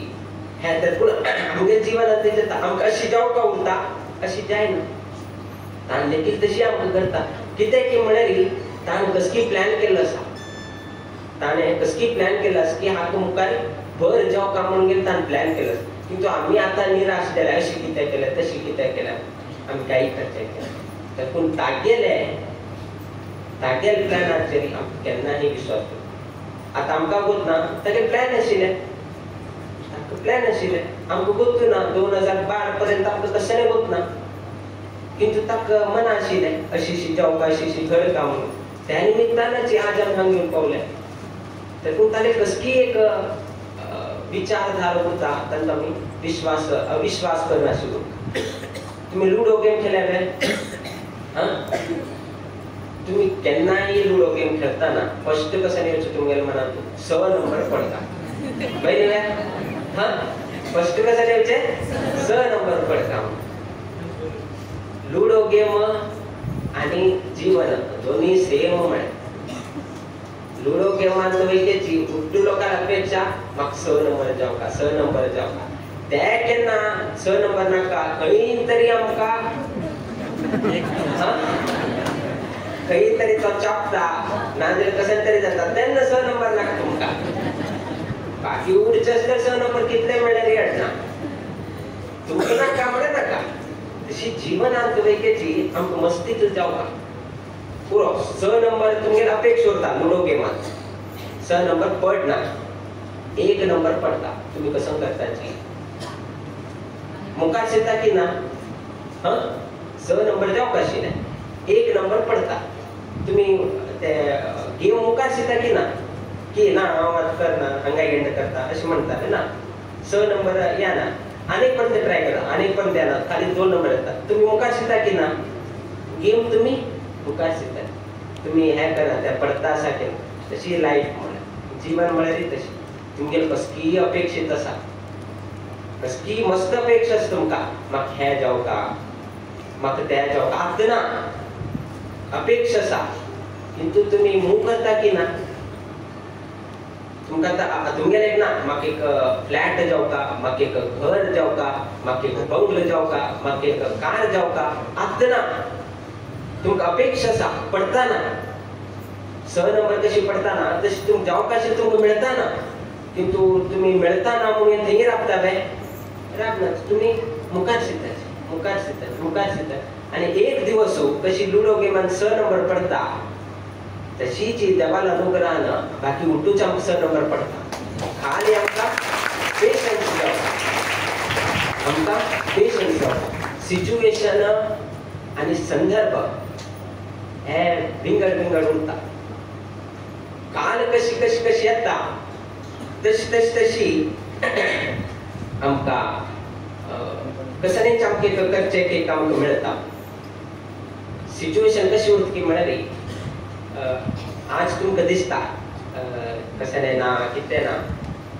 हें तातूंत आमगे जिवनांत तेजें आमकां अशी जावंक उरता अशी जायना. ताण लेगीत तशी आमकां करता. कितें की म्हळ्यार ताणें कसकी प्लॅन केल्लो आसा, ताणें कसकी प्लॅन केलो आसा की हाका मुखार भर जावंक म्हणून गेलें ताणें प्लॅन केलो आसा. किंतु आमी आतां निराश जाल्या, अशें कितें केलें तशें कितें केलें, आमी कांय करचें केलें. पूण तागेले तागेले प्लॅनाचेर आमकां केन्नाय विश्वास दवरता. आतां आमकां गोत ना तागेले प्लॅन आशिल्लें, ताका प्लॅन आशिल्लें आमकां गोत ना 2012 पर्यंत आमकां कशें गोत ना. किंतु ताका मना आशिल्लें अशी अशी जावंक अशी अशी घडका म्हणून. त्या निमित्तानच आज आमी हांगा येवन पावले. तातूंत ताणें कसली एक विचारधारा उरता तांकां आमी विश्वास अविश्वास करनाशिल्लो. तुमी लुडो गेम खेळ्ळ्या वे? हां, तुमी केन्नाय लुडो गेम खेळटाना फस्ट कशें येवचें तुमगेल्या मनांत 6 नंबर पडटा पळयलें? हां, फस्ट कशें येवचें 6 नंबर पडटा. लुडो गेम आनी जीवन दोन्ही सेम म्हळ्यार लुडो गेमान वयतेची उड्डू लोकांक अपेक्षा म्हाका 6 नंबर जावका, 6 नंबर जावका. ते केन्ना 6 नंबर नाका, खंय तरी आमकां खंय तरी तो चापता नाजाल्यार कशें तरी जाता तेन्ना 6 नंबर नाका तुमकां. बाकी उरचे आसल्यार 6 नंबर कितले मेळ्ळ्यार येना, तुमकां नाका म्हळ्यार नाका. तशी जिवनांत वयतेची आमकां मस्तीच जावका पुरो. 6 नंबर तुमगेर अपेक्षा उरता लुडो गेमान 6 नंबर पडना, 1 नंबर पडटा. तुमी कसं करताची मुखार येता की ना? हां, 6 नंबर जावंक आशिल्लें, 1 नंबर पडटा. तुमी ते गेम मुखार येता की ना? की ना हांव आतां करना हांगा एंड करता अशें म्हणटाले ना. 6 नंबर या ना, आनीक पर्यंत ट्राय करा, आनीक पर्यंत येना, खाली 2 नंबर येता. तुमी मुखार येता की ना? गेम तुमी मुखार येता, तुमी हें करा त्या पडटा आसा केन्ना. तशी लायफ म्हळ्यार जीवन म्हळ्यार तशी तुमगेली कसलीय अपेक्षीत आसा, कसली मस्त अपेक्षा आसा तुमकां, म्हाका हें जावका म्हाका तें जावका, आतां ना अपेक्षा आसा. किंतु तुमी मूव करता की ना? तुमकां आतां तुमगेलें एक ना म्हाका एक फ्लॅट जावका, म्हाका एक घर जावका, म्हाका एक बंगलो जावका, म्हाका एक कार जावका, आतां ना तुमकां अपेक्षा आसा, पडटा ना. 6 नंबर कशी पडटा ना तशी तुमकां जावका अशें तुमकां मेळटा ना. किंतु तुमी मेळटा ना म्हणून थंय राबता वे? राबना, तुमी मुखार शिकताचे, मुखार शिकता, मुखार शिकता. आनी एक दिवस कशी लुडो गेमान 6 नंबर पडटा तशीच देवाला अनुग्रहान बाकी उड्डूच आमकां 6 नंबर पडटा. खाली आमकां पेशन्स जावका. आमकां पेशन्स दवरपाक. सिच्युएशन आनी संदर्भ हे विंगड विंगड उरता. काल कशी कशी कशी येता तशी तशी तशी आमकां कसलेंच आमकां करचें एक आमकां मेळटा. सिच्युएशन कशी उरता की म्हळ्यार आज तुमकां दिसता कशें ना कितें ना,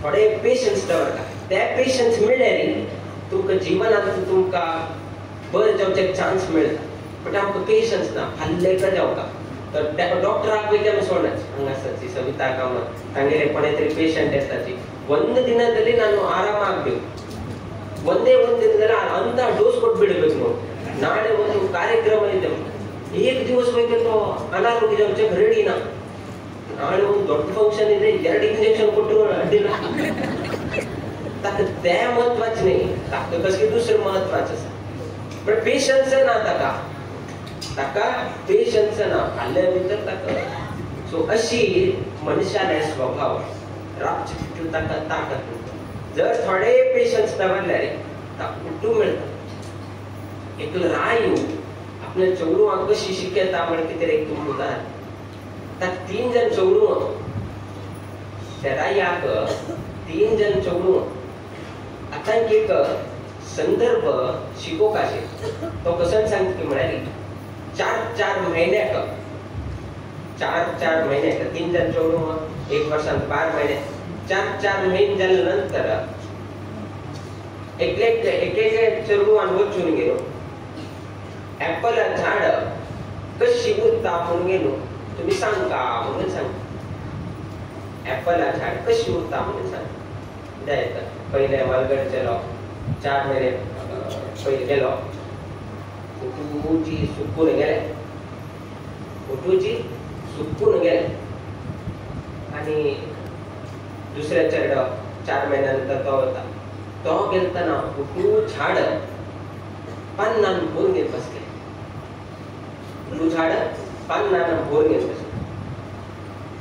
थोडे पेशन्स दवरता. ते पेशन्स मेळ्ळे तुमकां जिवनांत तुमकां बरें जावचें चान्स मेळटा. बट आमकां पेशन्स ना, फाल्यां जावका तर डॉक्टराक वयता आमी सोडनाच. हांगा आसाची सविता कामत तांगेले कोणे तरी पेशंट येताची, ಒಂದು ದಿನದಲ್ಲಿ ನಾನು ಆರಾಮಾಗಬೇಕು, ಒಂದೇ ಒಂದು ದಿನದಲ್ಲಿ ಅಂತ ಡೋಸ್ ಕೊಟ್ಬಿಡ್ಬೇಕು ನಾವು, ನಾಳೆ ಒಂದು ಕಾರ್ಯಕ್ರಮ ಇದೆ, ಏಕ್ ದಿವಸ ಬೇಕಂತ ಅನಾರೋಗ್ಯ जावचे ರೆಡಿ ನಾ, ನಾಳೆ ಒಂದು ದೊಡ್ಡ ಫಂಕ್ಷನ್ ಇದೆ, 2 ಇಂಜೆಕ್ಷನ್ ಕೊಟ್ಟರು ಅಡ್ಡಿಲ್ಲ. ताका तें म्हत्वाचें न्ही, ताका कसलें दुसरें म्हत्वाचें आसा. बट पेशन्स ना ताका, ताका पेशन्स ना, फाल्यां भितर ताका. सो अशी मनशाले स्वभाव राबचे तितून ताका ताकत उरता. जर थोडे पेशन्स दवरल्यार ताका उठूं मेळटा. एकलो रायू आपल्या चेडवांक कशी शिकयता म्हण कितें एक तुमकां उदाहरण. ताका 3 जण चेडवां, त्या रायाक 3 जण चेडवां. आतां एक संदर्भ शिकोवंक आशिल्लो तो कसो सांगता की म्हळ्यार 4-4 म्हयन्याक, 4-4 म्हयन्याक 3 जण चेडवां, 1 वर्सान 12 महिने, 4-4 महिने जाल्या नंतर एकले एक एक चेडवान वचून गेलो ऍपल झाड कशी उरता म्हणून गेलो, तुमी सांगता म्हणून सांगता. ऍपल झाड कशी उरता म्हणून सांगता. जायत पयले मालगड चेलो 4 महिने पयले गेलो, उटूची सुकून गेले, उटूची सुकून गेले. आनी दुसऱ्या चेडो 4 महिन्या नंतर तो वता, तो गेलतना उटू झाड पान्नान भरून घेत बसले, उटू झाड पान्नान भरून घेत बसले.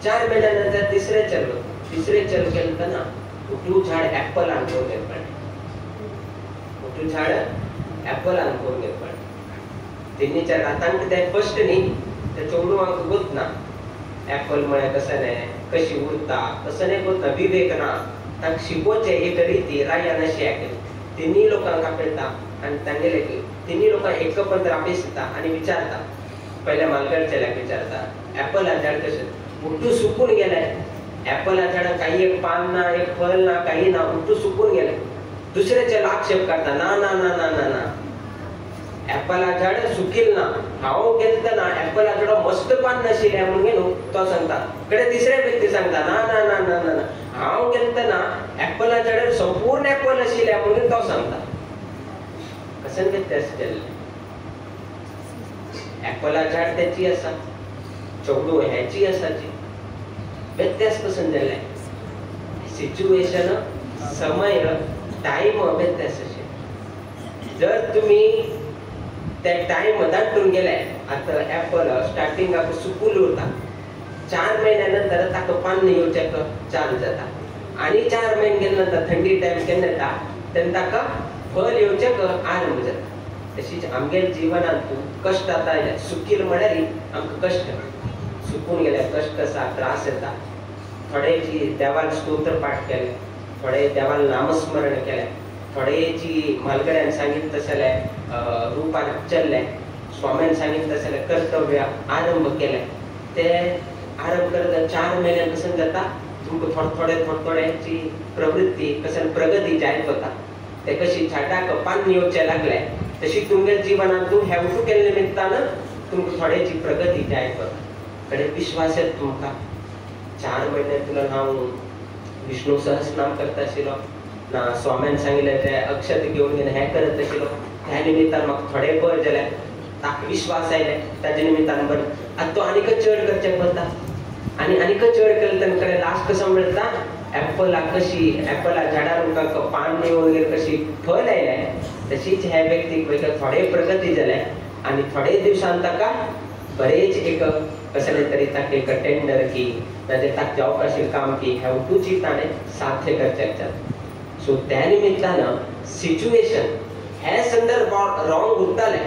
4 महिन्या नंतर तिसरे चेडो, तिसरे चेडो गेलतना उटू झाड ऍपलान भरून घेत पडले, उटू झाड ऍपलान भरून घेत पडले. तिन्ही चेडा तांकां तें फस्ट न्ही, त्या चेडवांक गोत ना ऍपल म्हळ्यार कसं न्ही, कशी उरता कसं न्ही गोत ना, विवेक ना. तांकां शिकोवचें एक रिती रायान अशी आयकली. तिन्ही लोकांक आपयता आनी तांगेले तिन्ही लोकांक एक पंत्र आपयता आनी विचारता. पयल्या मालगड चेल्याक विचारता ऍपला झाड कशें, उठू सुकून गेलें, ऍपला झाडाक काही एक पान ना, एक फळ ना, काही ना, उठू सुकून गेलें. दुसरे चेडो आक्षेप काडटा, ना ना ना ना ना ना, ऍपला झाड सुकील ना, हांव गेलतना ऍपला झाड मस्त पान नाशिल्लें म्हणून न्हू तो सांगता. कडे तिसरे व्यक्ती सांगता, ना ना ना ना ना ना, हांव गेलतना ऍपला झाडार संपूर्ण ऍपल आशिल्लें म्हणून तो सांगता. कशें व्यत्यास जाल्लें? ऍपला झाड तेची आसा, चेडूं हेची आसाची, व्यत्यास कसं जाल्लें? सिच्युएशन, समय, टायम व्यत्यास अशें. जर तुमी ते टायम दाटून गेले, आतां ऍपल स्टार्टिंगाक सुकूल उरता, 4 महिन्या नंतर ताका पान्न येवचें चालू जाता, आनी 4 महिने गेले नंतर थंडी टायम केन्ना येता तेन्ना ताका फळ येवचें आरंभ जाता. तशीच आमगेले जिवनांत कश्ट आतां आयले, सुकील म्हळ्यार आमकां कश्ट, सुकून गेले कश्ट आसा, त्रास येता. थोडे जी देवान स्तोत्र पाठ केले, थोडे देवान नामस्मरण केलें, थोडे जी म्हालगड्यान सांगितलें तसलें रुपान चल्लें, स्वाम्यान सांगितलें तसलें कर्तव्य आरंभ केलें. ते आरंभ करता 4 महिन्यान कशें जाता तुमकां थोडे थोडे थोडे थोड्याची प्रवृत्ती कशें प्रगती जायत वता. ते कशी झाडाक पान येवचें लागलें तशी तुमगेल्या जिवनांत तूं हेवटू केल्ले निमित्तान तुमकां थोड्याची प्रगती जायत वता. कडेन विश्वास येता तुमकां. 4 महिने तुला हांव विष्णू सहस्रनाम करता आशिल्लो ना, स्वाम्यान सांगिल्लें ते अक्षत घेवन घेवन हें करत आशिल्लो, त्या निमित्तान म्हाका थोडें बरें जालें, ताका विश्वास आयले, ताजे निमित्तान बरें. आतां तो आनीकच चड करचें पडटा, आनी आनीकच चड केलें तेन्ना कडेन लास्ट कसो मेळटा ऍपलाक कशी ऍपला झाडार उदकाक पान येवन कशी फळ आयलें तशीच ह्या व्यक्तीक वयता थोडे प्रगती जालें आनी थोडे दिवसान ताका बरेच एक कसलें तरी ताका एक टेंडर की नाजाल्यार ताका जावपा आशिल्लें काम की ह्या उठूची ताणें साध्य करचें जाता. सो त्या निमित्तान सिच्युएशन हे संदर्भ रॉंग उरताले.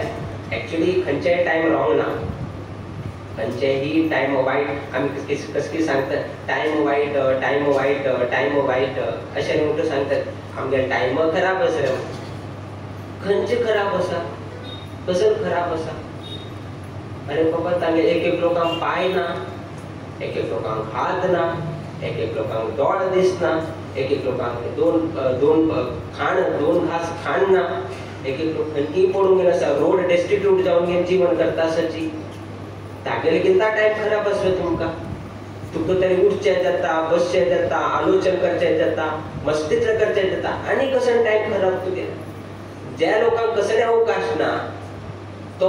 एक्चुअली खंयचेय टायम रॉंग ना, खंयचेही टायम वायट. आमी कसकी सांगतात टायम वायट, टायम वायट, टायम वायट अशें म्हणटू सांगतात. आमगे टायम खराब आसा. खंयचे खराब आसा, कसो खराब आसा? अरे बाबा तांगे एक एक लोकांक पांय ना, एक एक लोकांक हात ना, एक एक लोकांक दोळ दिसना, एक एक लोकांक दोन दोन खाण दोन घास खाण ना, एक एक लोक खंयी पडून गेले आसा, रोड डेस्टिट्यूट जावन घेवन जीवन करता आसाची. तागेले कितना टायम खराब आसलो तुमकां. तुमकां तरी उठचें जाता, बसचें जाता, आलोचन करचें जाता, मस्तीतलें करचें जाता, आनी कसो टायम खराब तुगे. ज्या लोकांक कसले अवकाश ना तो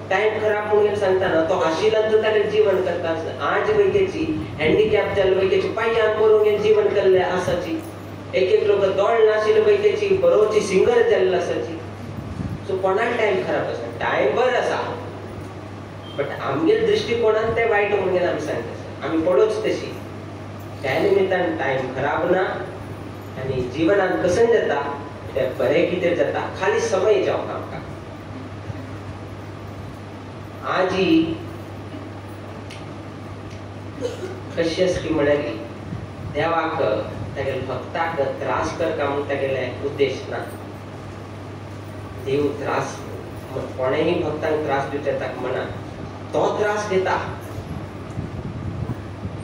टायम खराब म्हणून सांगता ना, तो आशिलान तो ताणें जीवन करता. आज वैकेची हँडिकॅप जाल्ले वैकेची पांयान पडून घेवन जीवन केल्ले आसाची. एक एक लोक दोळ नाशिल्ले वैकेची बरोवची सिंगर जाल्ले आसाची. सो कोणाक टायम खराब आसा? टायम बरो आसा, बट आमगेले दृश्टिकोणान ते वायट म्हणून आमी सांगता, आमी पडोच तशी. त्या निमित्तान टायम खराब ना आनी जिवनान कसं जाता ते बरें कितें जाता, खाली समय जावं आमकां. आजी कशी आसली म्हळ्यार देवाक तागेले भक्ताक त्रास करता म्हूण तागेले उद्देश ना. देव त्रास कोणेय भक्तांक त्रास दिवचे ताका म्हणा, तो त्रास घेता.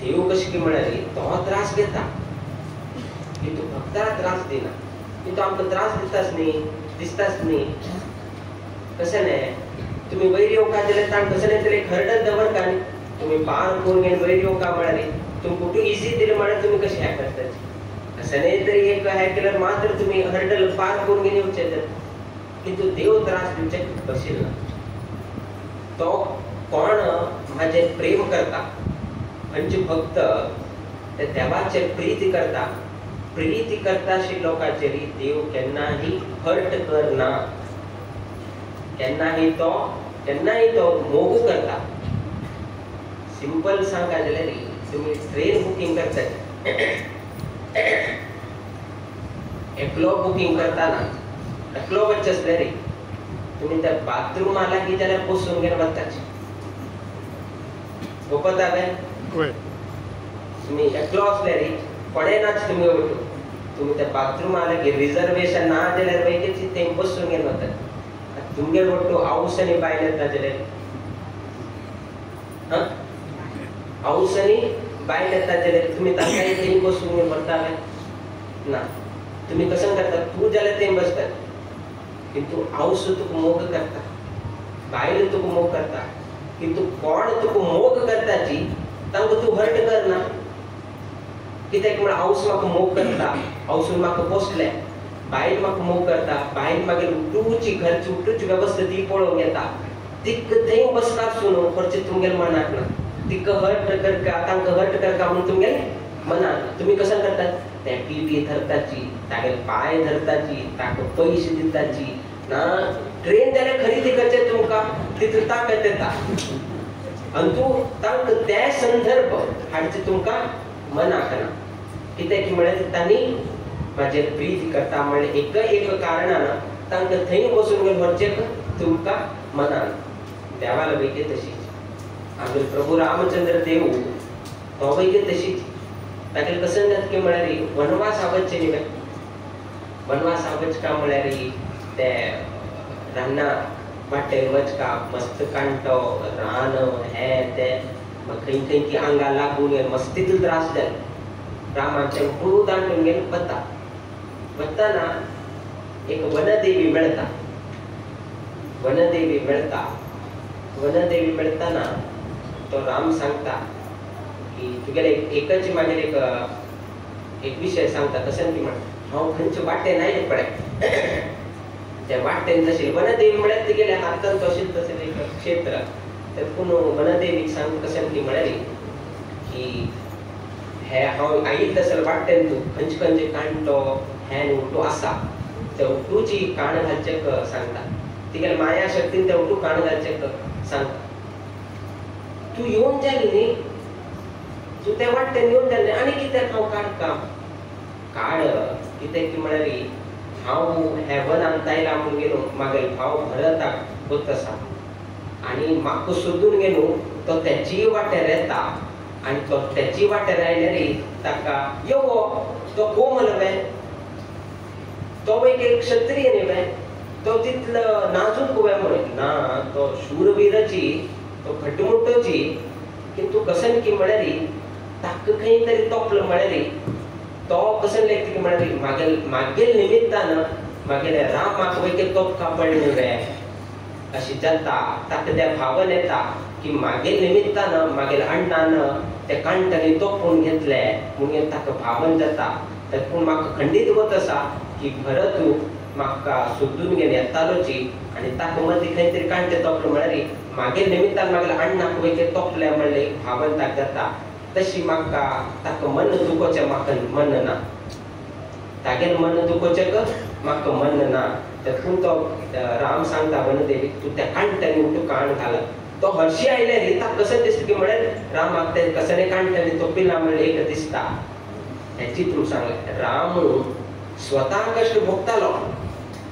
देव कशी म्हळ्यार तो त्रास घेता, की तूं भक्ताक त्रास दिना, की तूं आमकां त्रास दिताच न्ही, दिसताच न्ही. कशें न्ही तुमी वयर येवका जाल्यार तांकां कशें न्ही तरी हर्डल दवरता न्ही, तुमी पार करून घेवन वयर येवका म्हळ्यार तुमकां कुठून इजी दिलें म्हळ्यार तुमी कशें हें करतात? कशें न्ही तरी एक हें केल्यार मात्र तुमी हर्डल पार करून घेवन येवचें. तर किंतु देव त्रास दिवचे बशिल्लो ना. तो कोण म्हाजेर प्रेम करता, खंयचे भक्त ते देवाचेर प्रीती करता, प्रीती करता अशी लोकांचेर देव केन्नाही हर्ट करना, केन्नाही तो मोग करता. सिंपल सांगा जाल्यार तुमी ट्रेन बुकींग करतात, एकलो बुकींग करताना एकलो वच्चे आसल्यार तुमी त्या बाथरुमा लागीं जाल्यार बसून घेवन वताचे. वपत हांवें तुमी एकलो आसल्यार कोणें नाच तुमी वयता, तुमी त्या बाथरुमा लागीं रिजर्वेशन ना जाल्यार वयची थंय बसून घेवन वतात. तुमगेर वट्टू आवस आनी बायल येता जाल्यार, आवस आनी बायल येता जाल्यार तुमी तांकां थंय बसून घेवन व्हरता ना. तुमी कसं करता, तूं जाल्यार थंय बसतात, किंतु आवस तुका मोग करता, बायल तुका मोग करता, किंतु कोण तुका मोग करता जी तांकां तूं हर्ट करना. कित्याक म्हळ्यार आवस म्हाका मोग करता, आवसून म्हाका पोसलें, बायल म्हाका मोग करता, बायल मागीर उठूची घरची उठूची वेवस्था ती पळोवंक येता, तिका थंय बसका सुनो खर्चे तुमगेले मनाक ना, तिका हर्ट करका, तांकां हर्ट करका म्हणून तुमगेले मनाक ना. तुमी कसं करतात, त्या टिटी धरताची, तागेले पांय धरताची, ताका पयशे दिताची ना. ट्रेन जाल्यार खरेदी करचें तुमकां तितून ताकद येता आनी तूं तांकां ते संदर्भ हाडचे तुमकां मनाक ना. कित्याक म्हळ्यार तांणी म्हाजेर प्रीती करता म्हणल्यार एक एक कारणान तांकां थंय बसून घेवन व्हरचें तुमकां मनान. देवाला वैके तशीच आमगे प्रभू रामचंद्र देव तो वैके तशीच. तागेले कसं जाता की म्हळ्यार वनवास आवडचे न्ही, वनवास आवडचे का म्हळ्यार ते रान्ना वाटेर वचका मस्त कांटो रान हें तें खंय खंय की आंगा लागून मस्तीतलो त्रास जाले. रामाचे गुरू दांडून घेवन वता, वतना एक वनदेवी मेळटा, वनदेवी मेळटा, वनदेवी मेळटना तो राम सांगता की तुगेले एकच मागीर एक एक विशय सांगता. कशें की म्हण हांव खंयचे वाटेन आयलें पळय त्या वाटेन तशें वनदेवी म्हळ्यार तिगेल्या हातान तशें तशें एक क्षेत्र. तर पूण वनदेवीक सांगता कशें की म्हळ्यार की हे हांव आयिल्लें तसो वाटेन तूं खंयचे खंयचे कांटो हें उटू आसा त्या उटूची काण घालचें सांगता. तिगेले माया शक्तीन त्या उटू काण घालचें सांगता. तूं येवन जाली न्ही, तूं त्या वाटेन येवन जाली आनी कित्याक हांव काड काम काड कित्याक की म्हळ्यार हांव हे वनान तायला म्हूण गेलो मागेल भाव भरताक वत आसा आनी म्हाका सोदून गेलो तो तेची वाटेर येता आनी तो तेची वाटेर आयल्यार ताका यो तो कोमल वे तो एक क्षत्रिय न्ही वे तो तितलो नाजूक वे म्हणून ना तो शूरवीरची तो घटमुटोची किंतु कसन की म्हळ्यार ताका खंय तरी तोपलो म्हळ्यार तो कसन लेखता की म्हळ्यार मागेल मागेल निमित्तान मागेले रामाक वयके तोपका पडले वे अशी जाता ताका त्या भावन येता की मागेल निमित्तान मागेल अण्णान ते कांट्यांनी तोपून घेतले म्हणून ताका भावन जाता. पूण म्हाका खंडीत वत आसा की भरत म्हाका सोदून घेवन येतालोची आनी ताका मदीं खंय तरी कांटे तोपले म्हळ्यार मागेल निमित्तान मागेल अण्णाक वयके तोपले म्हणलें एक भावन ताका जाता. तशी म्हाका ताका मन दुखोचें म्हाका मन ना तागेल मन दुखोचें म्हाका मन ना. पूण तो राम सांगता वनदेवीक तूं त्या कांट्यांनी उठू काण घाल. तो हरशी आयल्यार ताका कशें दिसता की म्हळ्यार रामाक ते कसले कांट्यांनी तोपिला म्हणलें एक दिसता. हेची तूं सांगलें राम स्वता कश्ट भोगतालो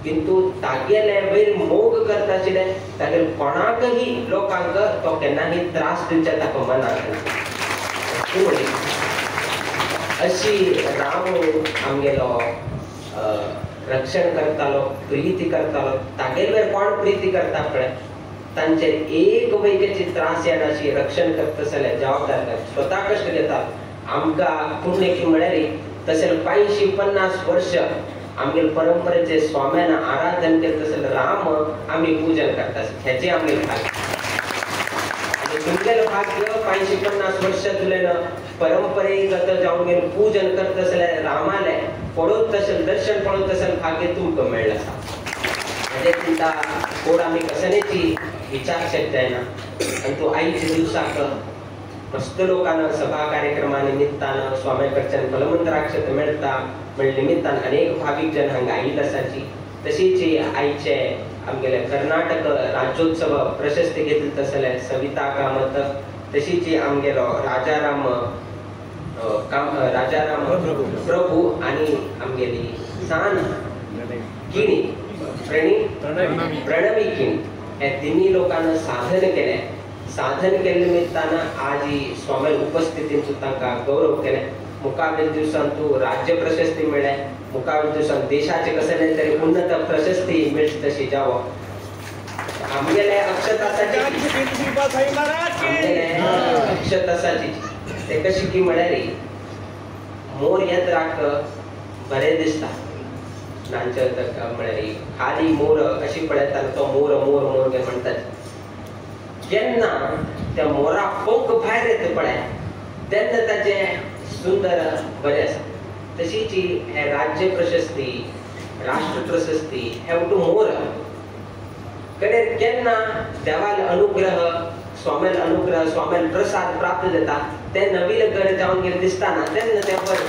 किंतु तागेले वयर मोग करता आशिल्ले तागेले कोणाकही लोकांक तो केन्नाही त्रास दिवचे ताका मनाक ना. पूण अशी राम आमगेलो रक्षण करतालो प्रिती करतालो तागेले वयर कोण प्रिती करता पळय तांचेर एक वैकेची त्रास येनाशी रक्षण करता जाल्यार जबाबदार स्वता कश्ट घेतात. आमकां पुण्य की म्हळ्यार तशें 550 वर्ष आमगेले परंपरेचे स्वाम्यान आराधन केलें तशें राम आमी पूजन करता हेचें आमगेलें भाग्य. आनी तुमगेलें भाग्य 550 वर्षां तुल्यान परंपरेगत जावन गेले पूजन करता जाल्यार रामालें पळोवत तशें दर्शन पळोवत तशें भाग्य तुमकां मेळ्ळें आसा. हेजे चिंता कोण आमी कसनेची विचार शक्त जायना. आनी तूं आयच्या दिवसाक मस्त लोकांना सभा कार्यक्रमा निमित्तान स्वाम्या कडच्यान फलमंत्राक्षत मेळटा म्हण निमित्तान अनेक भावीक जन हांगा आयिल्ले आसाची. तशीच आयचे आमगेले कर्नाटक राज्योत्सव प्रशस्ती घेतली तसले सविता कामत तशीच आमगेलो राजाराम राजाराम प्रभू आनी आमगेली सान किणी प्रणवी किणी हे तिन्ही लोकांना साधन केलें. साधन केल्ले निमित्तान आज स्वामी उपस्थितीन तांकां गौरव केलें. मुखावेल दिवसान तूं राज्य प्रशस्ती मेळ्ळें मुखावेल दिवसान देशाचे कसले तरी उन्नत प्रशस्ती मेळची तशी जावो. आमगेले अक्षतासाची अक्षतासाची ते कशी की म्हळ्यार मोर येत राख बरें दिसता नांचे म्हळ्यार खाली मोर अशी पळयता तो मोर मोर मोर म्हणटात. जेन्ना त्या मोरा पंख भायर येता पळय तेन्ना ताचें सुंदर बरें आसा. तशीच हे राज्य प्रशस्ती राष्ट्र प्रशस्ती हे उठू मोर कडेन केन्ना देवाल अनुग्रह स्वाम्याल अनुग्रह स्वाम्याल प्रसाद प्राप्त जाता ते नवीन घर जावन गेले दिसता ना तेन्ना तें बरें.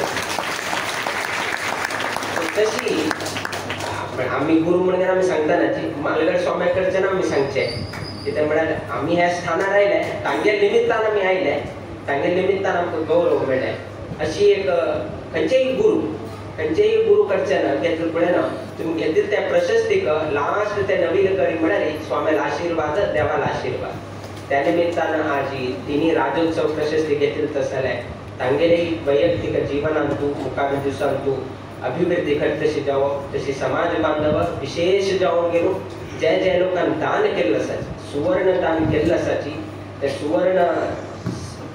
तशी आमी गुरू म्हणून आमी सांगता ना मालगड स्वाम्या कडच्यान आमी सांगचें कितें म्हळ्यार आमी ह्या स्थानार आयले तांगे निमित्तान आमी आयले तांगे निमित्तान आमकां गौरव मेळ्ळें. अशी एक खंयचेय गुरू कडच्यान घेतले पळय ना तुमी घेतले त्या प्रशस्तीक लास्ट ते नवीन करी म्हळ्यार स्वाम्याल आशिर्वाद देवाल आशिर्वाद. त्या निमित्तान आज तिन्ही राज्योत्सव प्रशस्ती घेतली तसले तांगेले वैयक्तिक जीवनांतू मुखावेल दिवसांतू अभिवृद्धी करत तशी जावो. तशी समाज बांधव विशेष जावन गेलो जे जे लोकांनी दान केल्लें आसाची सुवर्ण दान केल्लें आसाची ते सुवर्ण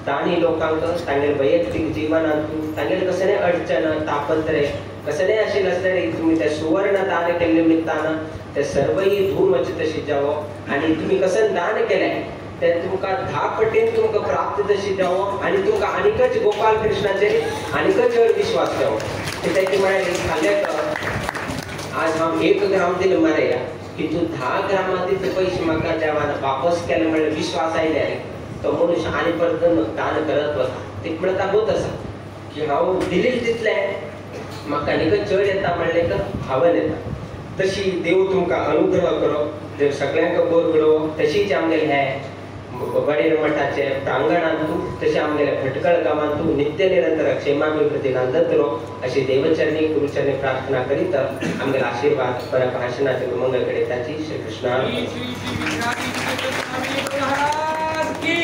दानी लोकांक तांगेले वैयक्तिक जीवनांतू तांगेले कसले अडचण तापत्रे कसले आशिल्ले आसतरी तुमी ते सुवर्ण दान केल्ले निमित्तान ते सर्वय धूम वचचे तशी जावो. आनी तुमी कसं दान केलें ते तुमकां 10 पटीन तुमकां प्राप्त तशी जावो आनी तुमकां आनीकच गोपाल कृष्णाचेर आनीकच चड विश्वास जावो. कित्याक म्हळ्यार खाल्याक आज हांव 1 ग्राम दिलें मरे की तूं 10 ग्रामां तितले पयशे म्हाका देवान वापस केले म्हणल्यार विश्वास आयले तो मनुष्य आनी परत दान करत वता. ते म्हणटा होत आसा की हांव दिले तितलें म्हाका आनीकच चड येता म्हणलें एक भावन येता. तशी देव तुमकां अनुग्रह करो देव सगळ्यांक बरो घडोवं. तशीच आमगेले हे वडेर मठाचे प्रांगणांतू तशें आमगेले भटकळ गांवांतू नित्य निरंतर क्षेमाभिवृद्धी नांदत रो अशी देवचरणी गुरुचरणी प्रार्थना करीत आमगेले आशीर्वाद पर भाषणाचे मंगल कडे ताची श्री कृष्णा श्री श्री महाराज की।